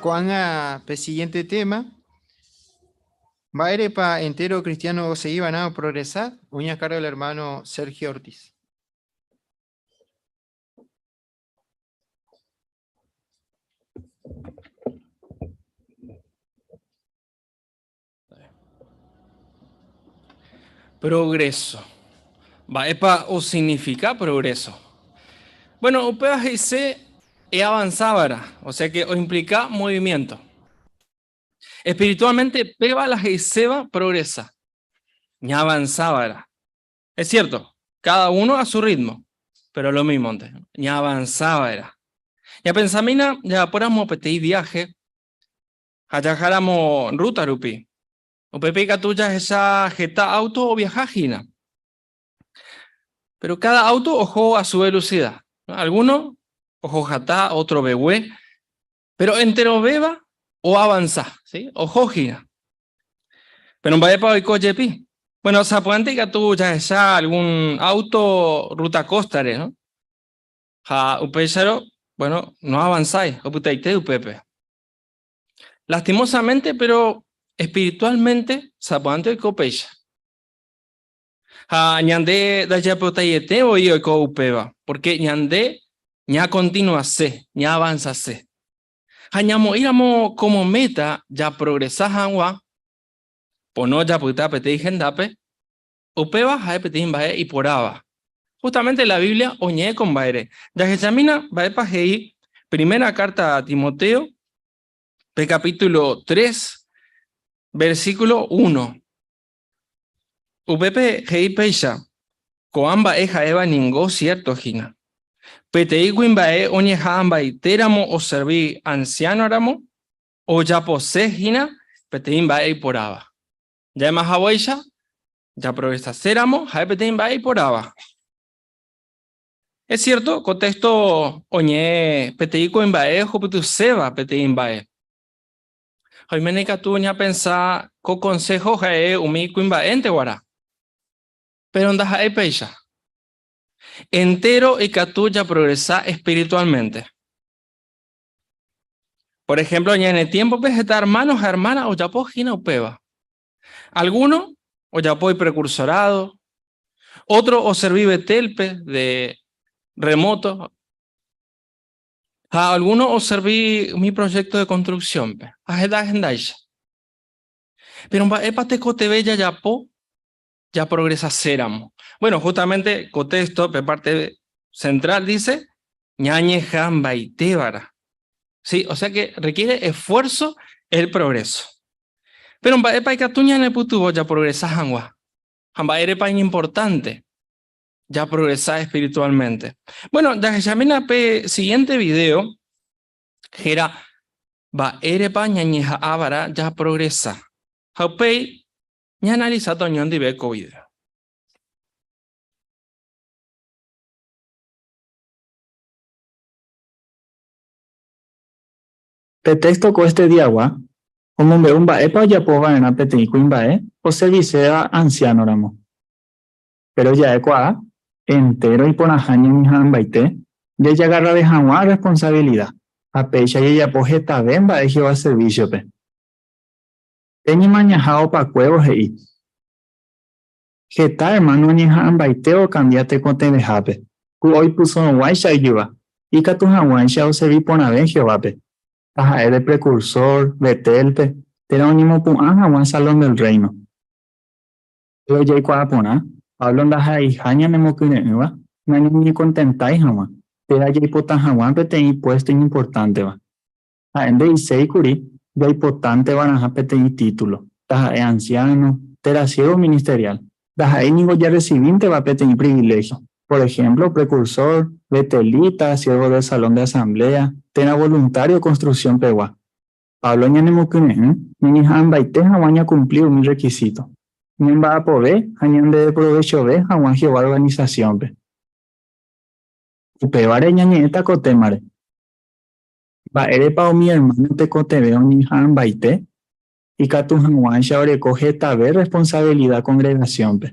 [SPEAKER 1] Ko'ág̃a pe siguiente tema. Mba'érepa entero cristiano osegiva'erã oprogresa? Oĩ a cargo del hermano Sergio Ortiz.
[SPEAKER 7] Progreso. Mba'épa osignifika progreso? Bueno, upéva he'ise eavanzávara, o sea que oimplika movimiento. Espiritualmente, péva la he'iséva progresa. Ñaavanzávara. Es cierto, cada uno a su ritmo, pero lo mismo antes. Ñaavanzávara. Ñapensamína jajapóramo peteĩ viaje ha jaháramo ruta rupi. Upépe ikatu jahecha heta auto oviaha hína. Pero cada auto oho a su velocidad. Alguno oho hatã, otro vegue, pero enterovéva oavansa, ¿sí? Oho hína. Pero mba'épa oiko jepi? Bueno, sapy'ánte ikatu jahecha algún auto ruta cóstare, ¿no? Ha upéicharõ, bueno, no avansái, opytaite upépe. Lastimosamente, pero espiritualmente, sapy'ánte oiko péicha. Ha ñande ndajapotaiete voi oiko upéva, porque ñande ñakontinuase, ñaavanzase. Ha ñamoĩramo como meta japrogresa hag̃ua, pono japyta peteĩ hendápe, upéva ha'e peteĩ mba'e iporãva. Justamente la Biblia oñe'ẽ ko mba'ére. Jahechamína mba'épa he'i primera carta a Timoteo, pe capítulo 3, versículo 1. Upépe he'i péicha, Ko'ã mba'e ha'éva ningo cierto hína. Peteĩ kuimba'e oñeha'ãmbaitéramo oservi ansiánoramo, ojapose hína peteĩ mba'e iporãva. Ja'éma haguéicha, japrogresaséramo ha'e peteĩ mba'e iporãva. Es cierto, ko texto oñe'ẽ peteĩ kuimba'e ohupytyséva peteĩ mba'e. Ha oiméne ikatu ñapensa ko konsého ha'e umi kuimba'énte guarã. Péro ndaha'éi péicha. Entéro ikatu japrogresa espiritualmente. Por ejemplo, ñane tiémpope heta ermáno ha ermána ojapo hína upéva. Alguno ojapo iprekursorádo, ótro oservi Betélpe de remoto, Ha alguno oservi umi proyecto de construcción-pe, ha heta hendáicha. Pero mba'épa tekotevẽ jajapo japrogresaséramo? Bueno, justamente ko texto, pe parte central dice, ñañeha'ãmbaitévara. Sí, o sea que requiere esfuerzo el progreso. Pero mba'épa ikatu ñanepytyvõ japrogresa hag̃ua? Ha mba'érepa iñimportante? Japrogresa espiritualmente. Bueno, jahechamína pe siguiente video, héra Mba'érepa ñañeha'ãva'erã japrogresa? Ha upéi ñaanalisáta oñondive ko video.
[SPEAKER 18] Pe téxto ko este diagua omombe'u mba'épa ojapo va'erã peteĩ kuimba'e oserviséva ansiánoramo. Péro ja'ekuaa, entéro iporãha ñañeha'ãmbaite jajagarrave hag̃ua rresponsavilida ha péicha jajapo hetave mba'e Jehová servísiope. Pe ñemañaha opakuévo he'i, Heta ermáno oñeha'ãmbaite okambia tekotevẽhápe, ku oipysyrõguáicha ijyva, ikatu hag̃uáicha oservi porãve Jehovápe, taha'e de prekursór, Betélpe, térã oñemopu'ã hag̃ua Salón del Reino. Péro jaikuaa porã, Pablo ndaha'eiha ñanemokyre'ỹva nañañekontentái hag̃ua, térã jaipota hag̃ua peteĩ puésto iñimportánteva. Ha'e nde'iséi kuri jaipotánte va'erãha peteĩ título, taha'e ansiáno térã siérvo ministeriál. Ndaha'éi ningo jarresivínteva peteĩ priviléhio, por ehémplo prekursór, betelíta, siérvo del Salón de Asamblea térã voluntário konstruksión-pegua. Pablo ñanemokyre'ỹ ñañeha'ãmbaite hag̃ua ñakumpli umi rrekisíto, ñamba'apove ha ñandedeprovechove hag̃ua Jehová organisasiónpe. Upévare ñañe'ẽta ko témare. Mba'érepa umi ermáno tekotevẽ oñeha'ãmbaite ikatu hag̃uáicha oreko hetave rresponsavilida kongregasiónpe?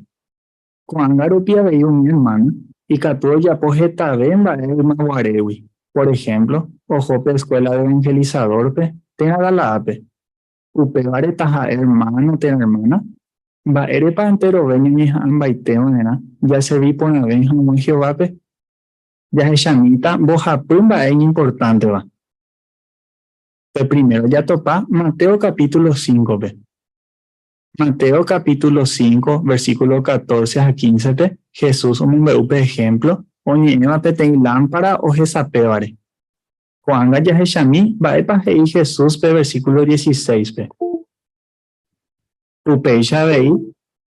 [SPEAKER 18] Ko'ág̃a rupi avei umi ermáno ikatu ojapo hetave mba'e ymaguarégui, por ehémplo, oho pe Eskuéla de Evanhelisadórpe térã Galaádpe. Upévare taha'e hermano térã hermana, mba'érepa enterove ñañeha'ãmbaite va'erã jaservi porãve hag̃ua Jehovápe? Jahechamíta mbohapy mba'e iñimportánteva. Pe primero jatopa Mateo capítulo 5-pe. Mateo capítulo 5, versículo 14 ha 15-pe, Jesús omombe'u pe ehémplo oñe'ẽva peteĩ lámpara ohesapévare. Ko'ág̃a jahechami mba'épa he'i Jesús pe versículo 16-pe. Upéicha avei,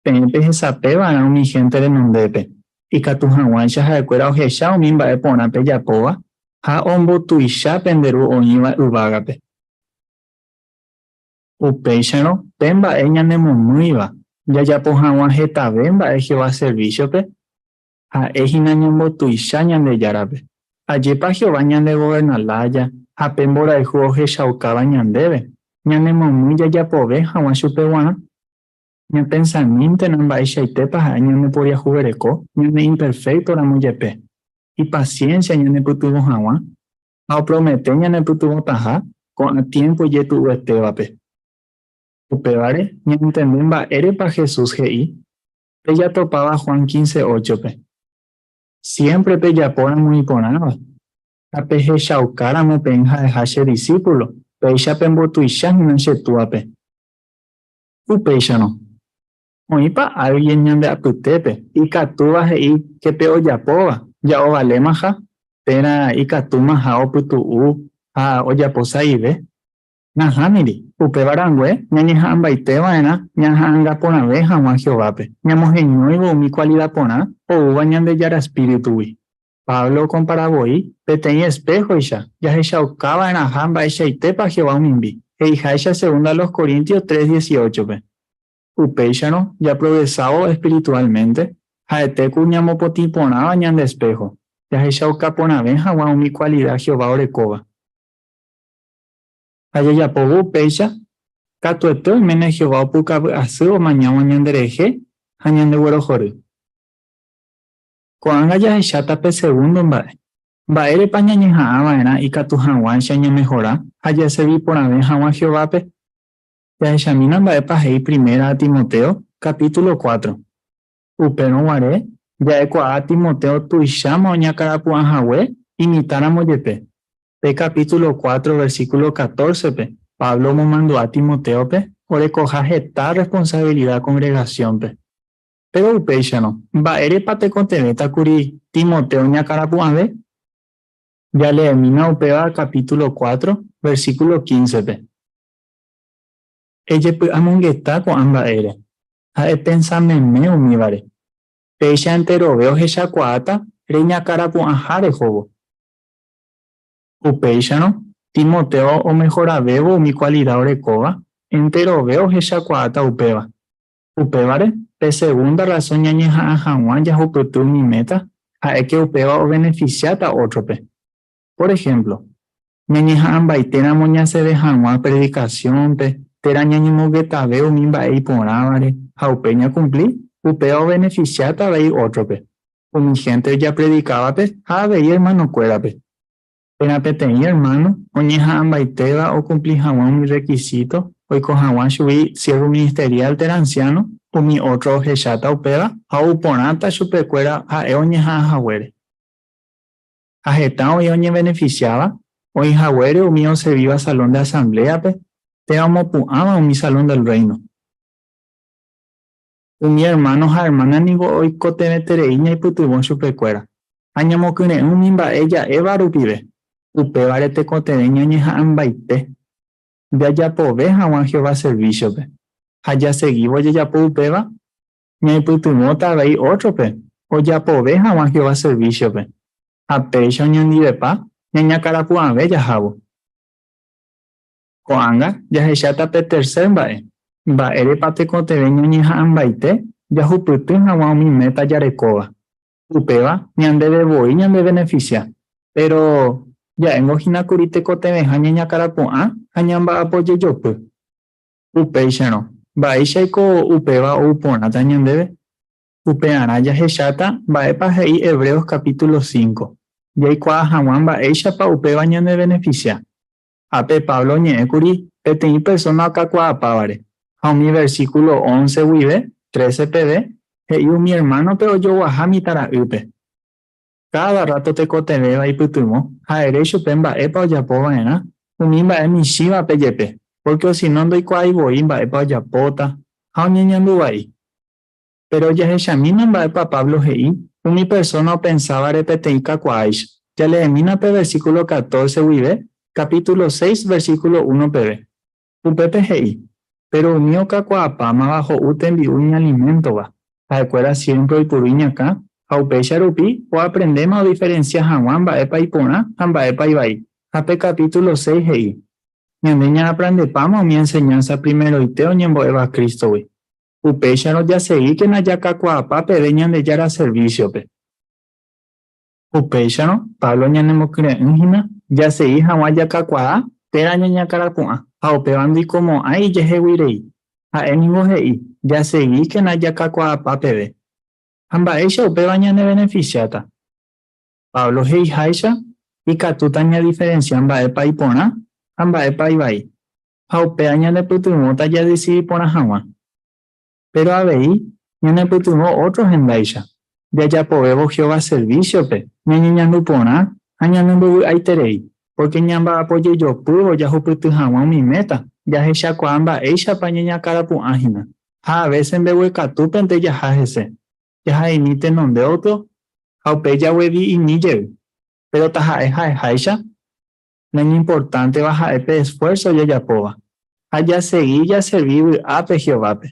[SPEAKER 18] peẽ pehesapeva'erã umi hénte renondépe, ikatu hag̃uáicha ha'ekuéra ohecha umi mba'e porã pejapóva ha ombotuicha pende Ru oĩva yvágape. Upéicharõ, pe mba'e ñanemomýiva jajapo hag̃ua hetave mba'e Jehová servísiope, ha'e hína ñambotuicha Ñandejárape. Ajépa Jehová ñandegoverna lája ha pe mborayhu ohechaukáva ñandéve, ñanemomýi jajapove hag̃ua chupe g̃uarã? Ñapensamíntena mba'eichaitépa ha'e ñandeporiahuvereko ñaneimperféktoramo jepe, ipasiénsia ñanepytyvõ hag̃ua ha opromete ñanepytyvõtaha ko'ã tiémpo ijetu'uetévape. Upévare, ñantende mba'érepa Jesús he'i pe jatopáva Juan 15:8-pe, Siémpre pejapóramo iporãva, ha pehechaukáramo peẽ ha'eha che disípulo, péicha pembotuicha hína che Túape. Upéicharõ, oĩpa álgien ñande apytépe ikatúva he'i ke pe ojapóva ja ovalémaha térã ikatúmaha opytu'u ha ojapo sa'ive? Nahániri, upéva rangue ñañeha'ãmbaite va'erã ñaha'anga porãve hag̃ua Jehovápe, ñamoheñóivo umi kualida porã oúva Ñandejára espíritugui. Pablo okompara voi peteĩ espéhoicha jahechauka va'erãha mba'eichaitépa Jehová omimbi, he'iháicha segunda a los Corintios 3:18-pe. Upéicharõ, japrogresávo espirituálmente, ha'ete ku ñamopotĩ porãva ñande espého, jahechauka porãve hag̃ua umi kualida Jehová orekóva. Ha jajapóvo upéicha, katuete oiméne Jehová opukavy asy omañávo ñanderehe ha ñandeguerohory. Ko'ág̃a jahecháta pe segundo mba'e. Mba'érepa ñañeha'ã va'erã ikatu hag̃uáicha ñamehora ha jaservi porãve hag̃ua Jehovápe? Jahechamína mba'épa he'i Primera a Timoteo, capítulo 4. Upérõ guare, ja'ekuaa Timoteo tuicháma oñakarapu'ã hague imitãramo jepe. Pe capítulo 4, versículo 14-pe, Pablo omomandu'a Timotéope orekoha heta rresponsavilida kongregasiónpe. Péro upéicharõ, mba'érepa tekotevẽta kuri Timoteo oñakarapu'ãve? Jaleemína upéva capítulo 4, versículo 15-pe. Ejepy'amongeta ko'ã mba'ére ha epensa meme umívare. Péicha enterove ohechakuaáta reñakarapu'ãha rehóvo. Upéicharõ, Timoteo omehoravévo umi kualida orekóva, enterove ohechakuaáta upéva. Upévare, pe segunda razón ñañeha'ã hag̃ua jahupyty umi méta ha'e ke upéva ovenefisiáta ótrope. Por ehémplo, ñañeha'ãmbaitéramo ñasẽve hag̃ua predikasiónpe térã ñañemongetave umi mba'e iporãvare ha upéi ñakumpli, upéva ovenefisiáta avei ótrope, umi hénte ojapredikávape ha avei ermanokuérape. Térã peteĩ ermáno oñeha'ãmbaitéva okumpli hag̃ua umi rrekisíto oiko hag̃ua chugui siérvo ministeriál térã ansiáno, umi ótro ohecháta upéva ha ou porãta chupekuéra ha'e oñeha'ã haguére. Ha heta oĩ oñevenefisiáva oĩ haguére umi oservíva Salón de Asambléape térã omopu'ãva umi Salón del Reino. Umi ermáno ha ermána ningo oikotevẽterei ñaipytyvõ chupekuéra ha ñamokyre'ỹ umi mba'e ja'éva rupive. Upévare tekotevẽ ñañeha'ãmbaite jajapove hag̃ua Jehová servísiope. Ha jasegívo jajapo upéva, ñaipytyvõta avei ótrope ojapove hag̃ua Jehová servísiope, ha péicha oñondivepa ñañakarapu'ãve jahávo. Ko'ág̃a jahecháta pe tercer mba'e, mba'érepa tekotevẽ ñañeha'ãmbaite jahupyty hag̃ua umi méta jarekóva. Upéva ñandéve voi ñandevenefisia, péro ja'éngo hína kuri tekotevẽha ñañakarapu'ã ha ñamba'apo jejopy. Upéicharõ, mba'éichaiko upéva ou porãta ñandéve? Upearã jahecháta mba'épa he'i Hebreos capítulo 5, jaikuaa hag̃ua mba'éichapa upéva ñanevenefisia. Ápe Pablo oñe'ẽkuri peteĩ persóna okakuaapávare, ha umi versíkulo 11 guive 13 peve he'i umi ermánope ojoguaha mitãra'ýpe. Káda rráto tekotevẽva ipytyvõ ha ere chupe mba'épa ojapo va'erã umi mba'e michĩvape jepe, pórke osino ndoikuaái voi mba'épa ojapóta ha oñeñandu vai. Péro jahechamína mba'épa Pablo he'i umi persóna opensávare peteĩ kakuaáicha. Jaleemína pe versíkulo 14 guive, kapítulo 6, versíkulo 1 peve. Upépe he'i, Péro umi okakuaapámava ho'u tembi'u iñaliméntova, ha'ekuéra siémpre oipuru iñakã ha upéicha rupi oaprendéma odiferensia hag̃ua mba'épa iporã ha mba'épa ivai. Ha pe kapítulo 6 he'i, Ñande ñaaprendepáma umi enseñánsa primeroite oñembo'éva Crístogui. Upéicharõ jasegíkena jakakuaapa peve Ñandejára servísiope. Upéicharõ, Pablo ñanemokyre'ỹ hína jasegi hag̃ua jakakuaa térã ñañakãrapu'ã, ha upéva ndoikomo'ãi ijehegui rei. Ha'e ningo he'i, Jasegíkena jakakuaapa peve. Ha mba'éicha upéva ñanevenefisiáta? Pablo he'iháicha, ikatúta ñadiferensia mba'épa iporã ha mba'épa ivai. Ha upéva ñanepytyvõta jadesidi porã hag̃ua. Péro avei ñanepytyvõ ótro hendáicha, jajapovévo Jehová servísiope ñañeñandu porã ha ñanembovy'aiterei, pórke ñamba'apo jejopývo jahupyty hag̃ua umi méta, jahechakuaa mba'éichapa ñañakãrapu'ã hína, ha avése mbeguekatúpente jaha hese, jahaimi tenonde ótro ha upéi jaguevi'imi jey. Péro taha'e ha'eháicha, Naiñimportánteva ha'e pe esfuérso jajapóva ha jasegi jaservi vy'ápe Jehovápe.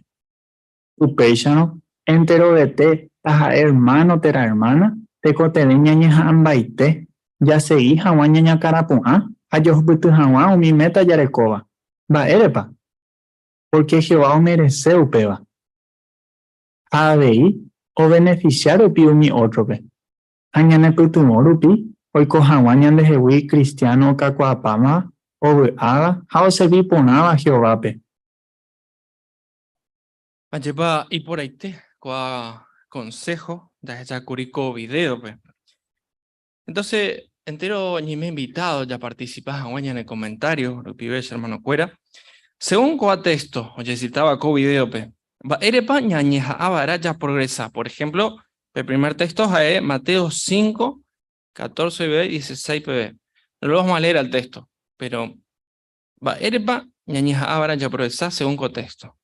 [SPEAKER 18] Upéicharõ, enterovete taha'e ermáno térã ermána, tekotevẽ ñañeha'ãmbaite jasegi hag̃ua ñañakãrapu'ã ha jahupyty hag̃ua umi méta jarekóva. Mba'érepa? Pórke Jehová omerese upéva. Ha avei ovenefisia rupi umi ótrope. Ha ñanepytyvõ rupi oiko hag̃ua ñandehegui kristiáno okakuaapáma, ovy'áva ha oservi porãva Jehovápe.
[SPEAKER 7] Ajépa iporãite ko'ã konsého jahechákuri ko vidéope. Entonces, entero ñaime invitado japarticipa hag̃ua ñane comentario rupive, che hermanokuéra. Según ko'ã texto ojecitáva ko vidéope, mba'érepa ñañeha'ãva'erã japrogresa? Por ejemplo, pe primer texto ha'e Mateo 5, 14 peve, 16 peve. No lo vamos a leer al texto, pero mba'érepa ñañeha'ãva'erã japrogresa según ko texto?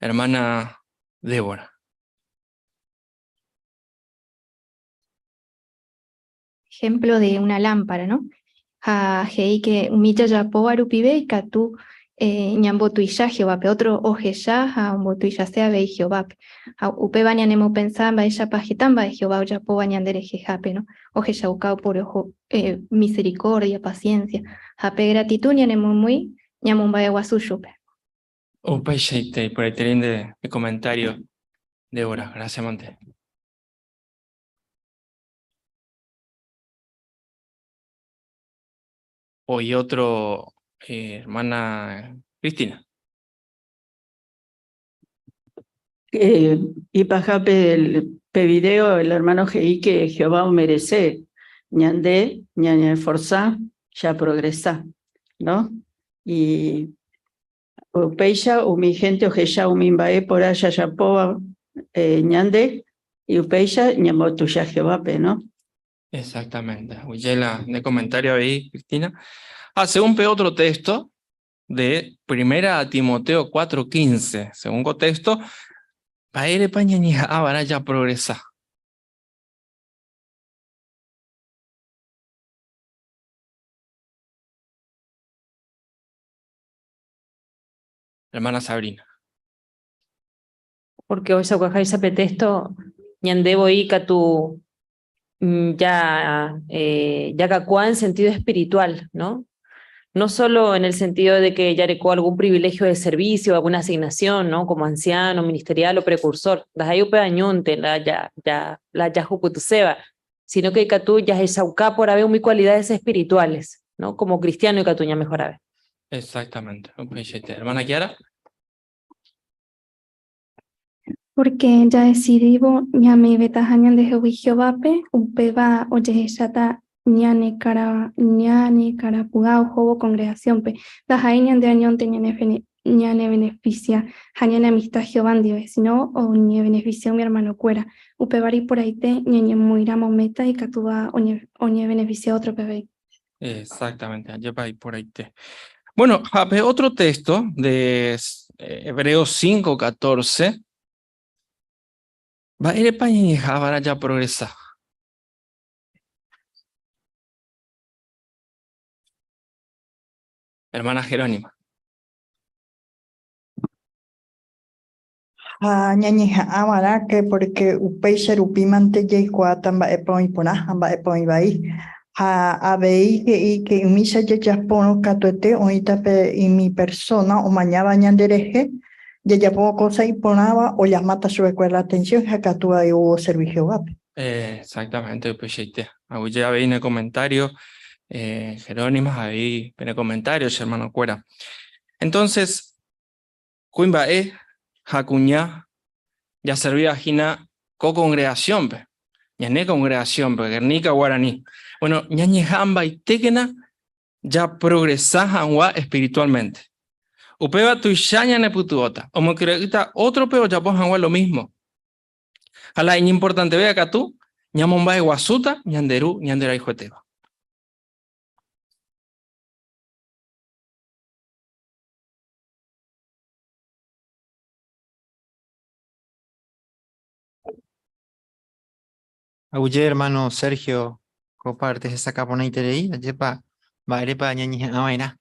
[SPEAKER 7] Hermana Débora.
[SPEAKER 12] Ejemplo de una lámpara, no? Ha he'i que umi jajapóva rupive ikatu eh, ñambotuicha Jehovápe, otro ohecha ha ombotuichase avei Jehovápe. Ha upéva ñanemopensa mba'éichapa heta mba'e Jehová ojapóva ñanderehehápe, no? Ohechauka oporoho eh, misericordia, paciencia, ha pe gratitud ñanemomýi ñamomba'eguasu chupe.
[SPEAKER 7] Upeichaite, iporãiterei nde comentario, Débora. Gracias, mante. Hoy otro, eh, hermana Cristina.
[SPEAKER 11] Eh, ipahápe el, pe video el hermano he'i que Jehová omerece ñande ñañeesforzá japrogresa, ¿no? Y upéicha umi gente ohecha umi mba'e porã jajapóva eh, ñande y upéicha ñambotuicha Jehovápe, ¿no?
[SPEAKER 7] Exactamente. Aguyje de comentario ahí, Cristina. Ah, según pe otro texto de Primera a Timoteo 4:15, según contexto, mba'érepa ñañeha'ãva'erã japrogresa. Hermana Sabrina.
[SPEAKER 17] Porque ohechakuaaháicha pe texto ñande voi katu ya, eh, yakakuaa en sentido espiritual, ¿no? No solo en el sentido de que yareko algún privilegio de servicio, alguna asignación, ¿no? Como anciano, ministerial o precursor. Ndaha'éi upe añónte la ya, ya, la jahupytyséva, sino que ikatu jahechauka porãve umi cualidades espirituales, ¿no? Como cristiano ikatu ñamejorave.
[SPEAKER 7] Exactamente. Upeichaite. Hermana Kiara.
[SPEAKER 13] Pórke jadesidívo ñame'ẽvetaha ñandehegui Jehovápe, upéva ojehecháta. Ñane ñanekarapugã ohóvo congregación-pe, ndaha'éi ñande añónte ñanebeneficia ha ñane amistad Jehová ndive, sino oñebeneficia umi hermano-kuéra. Upévare iporãite ñañemoĩramo meta ikatúva oñebeneficia ótrope avei.
[SPEAKER 7] Exactamente, ajépa iporãite. Bueno, ha pe otro texto de Hebreos 5:14, mba'érepa ñañeha'ãva'erã japrogresa? Hermana Jerónima.
[SPEAKER 19] Ha ñañeha'ãva'erãke porque upéicha rupímante jaikuaáta mba'épa oĩ porã ha mba'épa oĩ vai. Ha avei he'i que umícha jajapórõ katuete oĩta pe umi persona omañáva ñanderehe jajapóvo cosa iporãva ollamáta chupekuéra la atención ha katu avei ou oservi Jehovápe.
[SPEAKER 7] Exactamente, upeichaite. Aguyje avei ne comentario, Jerónima, avei pene comentario, che hermano-kuéra. Entonces, kuimba'e ha kuña jaservíva hína ko congregación-pe, ñane congregación-pe, Guernica Guarani. Bueno, ñañeha'ãmbaitékena japrogresa hag̃ua espiritualmente. Upéva tuicha ñanepytyvõta, omokyre'ỹta ótrope ojapo hag̃ua lo mismo. Ha la iñimportantevéva katu, ñamomba'eguasúta ñande Ru ñanderayhuetéva.
[SPEAKER 1] Aguyje hermano Sergio ko parte hesakã porãiterei, ajépa mba'érepa ñañeha'ãva'erã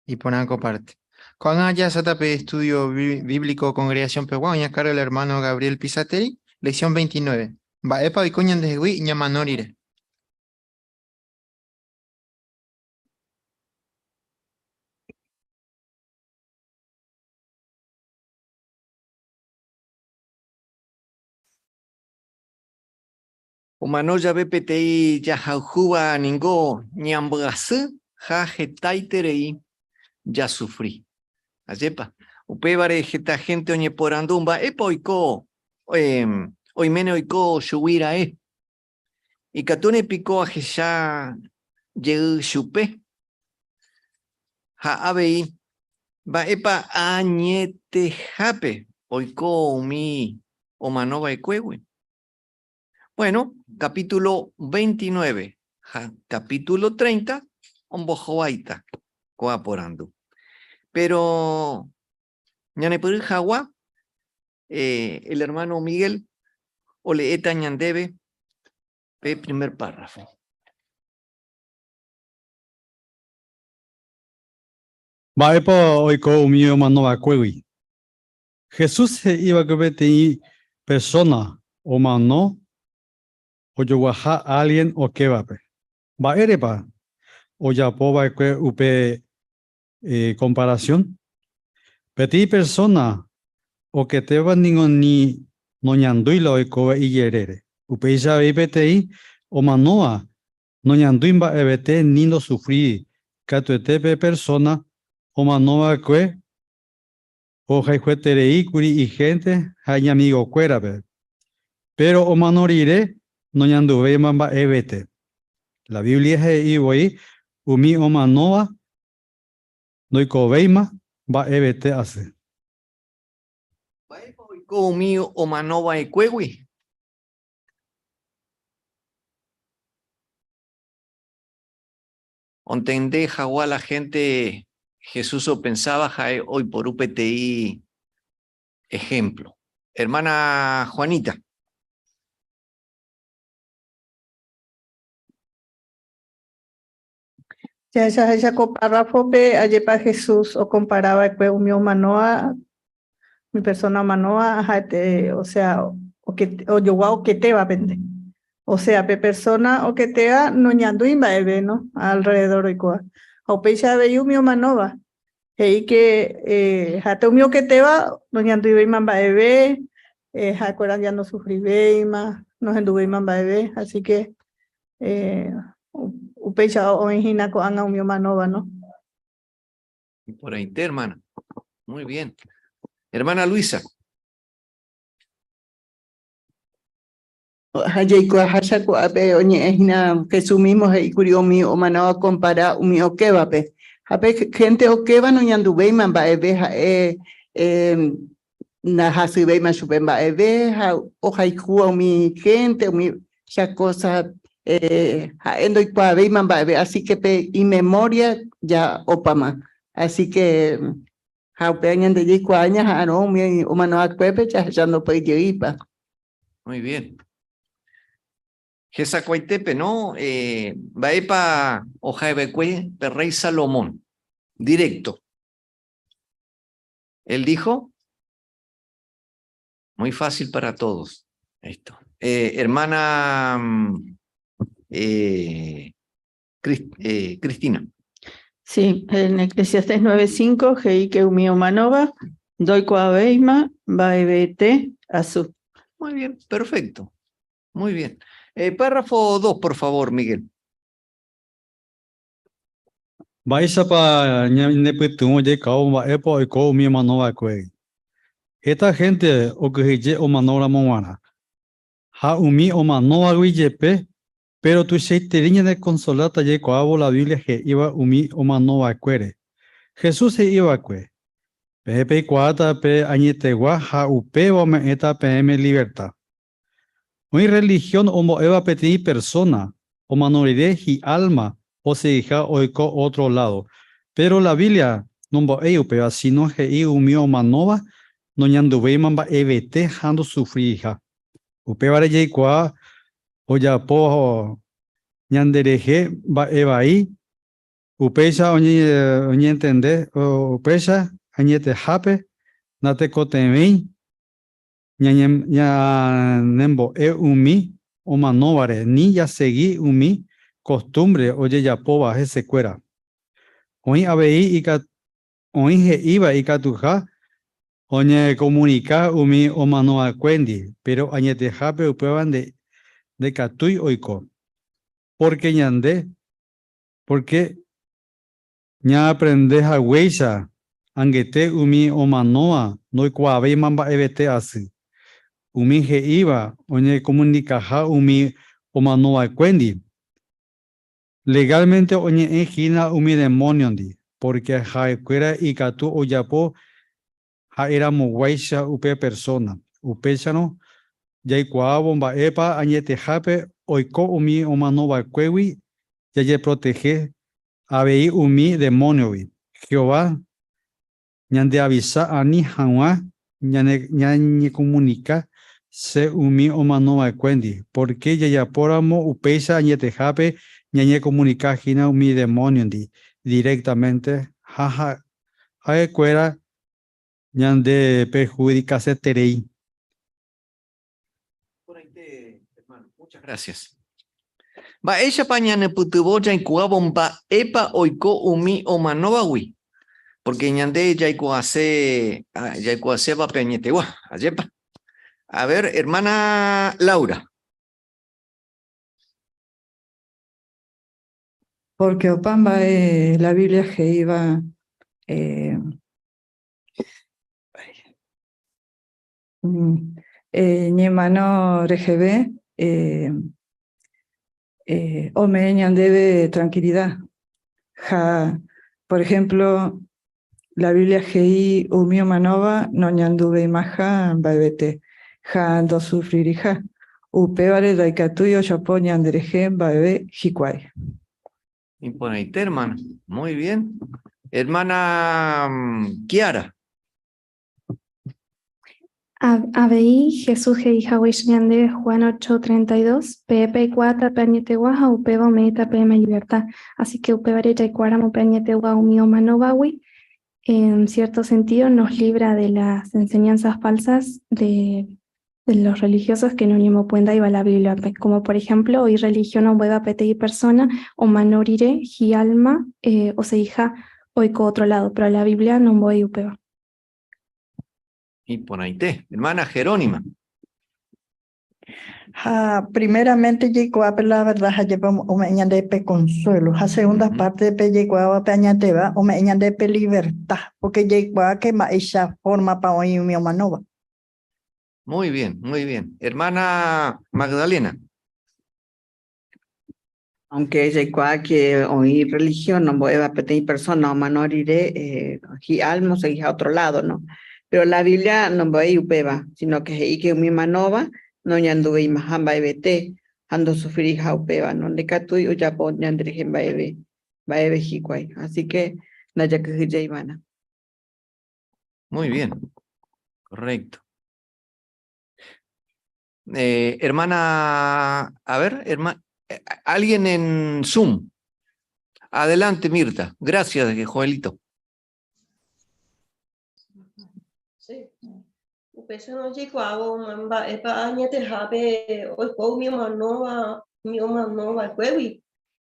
[SPEAKER 1] iporã ko parte. Ko'ág̃a jahasáta pe estudio bíblico congregación pegua oĩ a cargo el hermano Gabriel Pisateri, lección 29. Mba'épa oiko ñandehegui ñamano rire.
[SPEAKER 8] Omano jave peteĩ jahayhúva ningo ñambyasy ha hetaiterei jasufri. Ajépa? Upévare heta hénte oñeporandu mba'épa oiko oiméne oiko chugui ra'e. Ikatúne piko ahecha jey chupe? Ha avei, mba'épa añetehápe oiko umi omano va'ekuégui? Bueno, capítulo 29 ha capítulo 30 ombohováita ko'ã porandu. Pero ñanepyry hag̃ua, el hermano Miguel ole'éta ñandéve pe primer párrafo.
[SPEAKER 20] Mba'épa oiko umi omanova'ekuégui? Jesús he'i va'ekue peteĩ persóna omano ojoguaha álgien okévape. Mba'érepa ojapo va'ekue upe komparasión? Peteĩ persóna oketéva ningo ni noñandúi la oikóva ijerére. Upéicha avei peteĩ omanóva noñandúi mba'evete ni ndosufríri. Katuete pe persóna omano va'ekue Ohayhuetereíkuri ihénte ha iñamigokuérape, péro omano rire noñanduvéima mba'evete. La Biblia he'i voi umi omanóva ndoikovéima mba'evete asy.
[SPEAKER 8] Mba'épa oiko umi omanova'ekuégui? Ontende hag̃ua la hénte Jesús opensáva ha'e oiporu peteĩ ehémplo. Hermana Juanita.
[SPEAKER 5] Jahechaháicha ko párrafope ajépa Jesús okompara va'ekue umi omanóva, umi persóna omanóva ha'ete, osea, ojogua oketévapente. Osea, pe persóna oketéva noñandúi mba'eve, no, alrededor oikóva. Ha upéicha avei umi omanóva. He'i ke ha'ete umi oketéva noñanduivéima mba'eve, ha'ekuéra ja ndosufrivéima, nohenduvéima mba'eve, así ke upéicha oĩ hína ko'ág̃a umi omanóva, no.
[SPEAKER 8] Iporãite, hermana. Muy bien. Hermana Luisa.
[SPEAKER 6] Ha jaikuaaháicha ko'ápe oñe'ẽ hína Jesús mismo he'íkuri umi omanóva compara umi okévape. Ha pe gente okéva noñanduvéima mba'eve ha'e ndahasyvéima chupe mba'eve ha ohayhúva umi gente, umi cosa ha'e ndoikuaavéima mba'eve, así que pe imemoria ya opama. Así que ha upéva ñande jaikuaa ñaha'arõ umi omano'akuépe jahecha ndopyjeýpa.
[SPEAKER 8] Muy bien. Hesakuaitépe, no? Mba'épa oha'eva'ekue pe rey Salomón. Directo. Él dijo, muy fácil para todos. Esto. Hermana Cristina.
[SPEAKER 11] Sí, en Eclesiastés 9.5, he'i que umi omanóva, ndoikuaavéima, mba'evete asy.
[SPEAKER 8] Muy bien, perfecto. Muy bien. Párrafo 2, por favor, Miguel.
[SPEAKER 20] Mba'éichapa ñanepytyvõ jaikuaávo mba'épa oiko umi omanova'ekue. Heta gente okyhyje omanóramo g̃uarã. Ha umi omanóvagui jepe, pero tuichaiterei ñaneconsoláta jaikuaávo la Biblia he'íva umi omanova'ekuére. Jesús he'iva'ekue, Peẽ peikuaáta pe añetegua ha upéva ome'ẽta peẽme libertad. Oĩ religión ombo'éva peteĩ persona omano rire hi'alma oseguiha oiko otro lado. Pero la Biblia nombo'éi upéva, sino he'i umi omanóva noñanduvéima mba'evete ha ndosufriha. Upévare jaikuaa ojapo ñanderehe mba'e vai, upéicha oñentende, upéicha añetehápe natekotevẽi ñanembo'e umi omanóvare ni jasegi umi costumbre ojejapóva hesekuéra. Oĩ avei oĩ he'íva ikatuha oñecomunica umi omanova'ekuéndi, pero añetehápe upéva ndekatúi oiko. Porque ñande, porque ñaaprende haguéicha angete umi omanóva ndoikuaavéima mba'evete asy. Umi he'íva oñecomunicaha umi omanova'ekuéndi. Legalmente oñe'ẽ hína umi demoniondi, porque ha'ekuéra ikatu ojapo ha'eramoguáicha upe persona. Upéicharõ jaikuaávo mba'épa añetehápe oiko umi omanova'ekuégui jajeprotege avei umi demoniogui. Jehová ñandeavisa ani hag̃ua ñañecomunica se umi omanova'ekuéndi, porque jajapóramo upéicha añetehápe ñañecomunica hína umi demoniondi directamente ha ha'ekuéra ñande perjudicaseterei.
[SPEAKER 8] Muchas gracias. Mba'éichapa ñanepytyvõ jaikuaávo mba'épa oiko umi omanóvagui. Porque ñande jaikuaase jaikuaaséva pe añetegua. Ajépa. A ver, hermana Laura.
[SPEAKER 19] Porque opa mba'e la Biblia he'íva ñemano reheve ome'ẽ ñandéve tranquilidad. Ja, por ejemplo, la Biblia he'i umi omanóva noñanduveimaha mba'evete ha ndosufririha. Upévare ndaikatúi ojapo ñanderehe mba'eve hikuái.
[SPEAKER 8] Imponente, hermana. Muy bien. Hermana Kiara.
[SPEAKER 13] Avei Jesús he'i haguéicha ñandéve Juan 8:32, peẽ peikuaáta pe añetegua ha upéva ome'ẽta peẽme libertad. Así que upévare jaikuaáramo pe añetegua umi omanóvagui, en cierto sentido nos libra de las enseñanzas falsas de los religiosos que no ñemopyenda la Biblia, como por ejemplo, oĩ religión ombo'éva peteĩ persona omano rire hi'alma oseguiha oiko otro lado, pero la Biblia nombo'éi upéva.
[SPEAKER 8] Iporãite. Hermana Jerónima.
[SPEAKER 19] Ha primeramente jaikuaa pe la verdad ha ome'ẽ ñande pe consuelo. Ha segunda parte pe jaikuaáva pe añetegua ome'ẽ ñande pe libertad, porque jaikuaa que mba'éicha forma pa oĩ umi omanóva.
[SPEAKER 8] Muy bien, muy bien. Hermana Magdalena.
[SPEAKER 6] Aunque jaikuaa que oĩ religión ombo'éva peteĩ persona omano rire hi'alma oseguiha otro lado, ¿no? Pero la Biblia nombo'éi upéva, sino que he'i que umi omanóva noñanduveimaha mba'evete ha ndosufririha upéva, no ndikatúi ojapo ñanderehe mba'eve, mba'eve hikuái. Así que ndajakyhyjeiva'erã.
[SPEAKER 8] Muy bien, correcto. Hermana, a ver, alguien en Zoom. Adelante, Mirta. Gracias, Joelito.
[SPEAKER 21] Sí. Upéicharõ jaikuaávo mba'épa añetehápe oiko umi omanóva, umi omanova'ekuégui,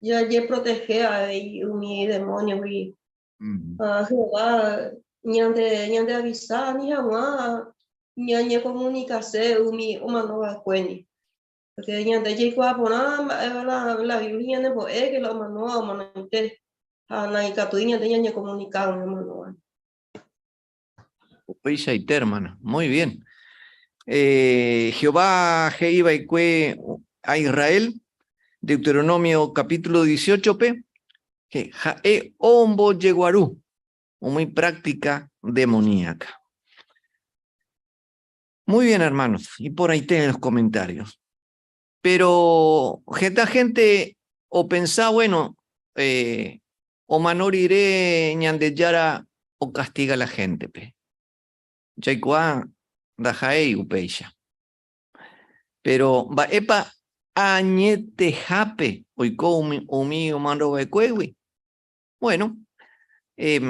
[SPEAKER 21] jajeprotehe avei umi demoniogui. Jehová ñande ñandeavisa ani hag̃ua ñañekomunikase umi omanova'ekuéndi. Porque ñande jaikuaa porã mba'éva la Biblia ñanembo'e que la omanóva omanoite ha ndaikatúi ñande ñañekomunika umi omanóva.
[SPEAKER 8] Upeichaite, hermana. Muy bien. Jehová he'iva'ekue a Israel, Deuteronomio capítulo 18 pe, que ha'e ombojeguaru umi práctica demoníaca. Muy bien, hermanos, y por ahí tienen los comentarios. Pero esta gente o pensá, bueno, omano rire Ñandejára o castiga a la gente, pe. Jaikuaa ndaha'éi upéicha. Pero mba'épa añetehápe oiko umi omanova'ekuégui? Bueno, pe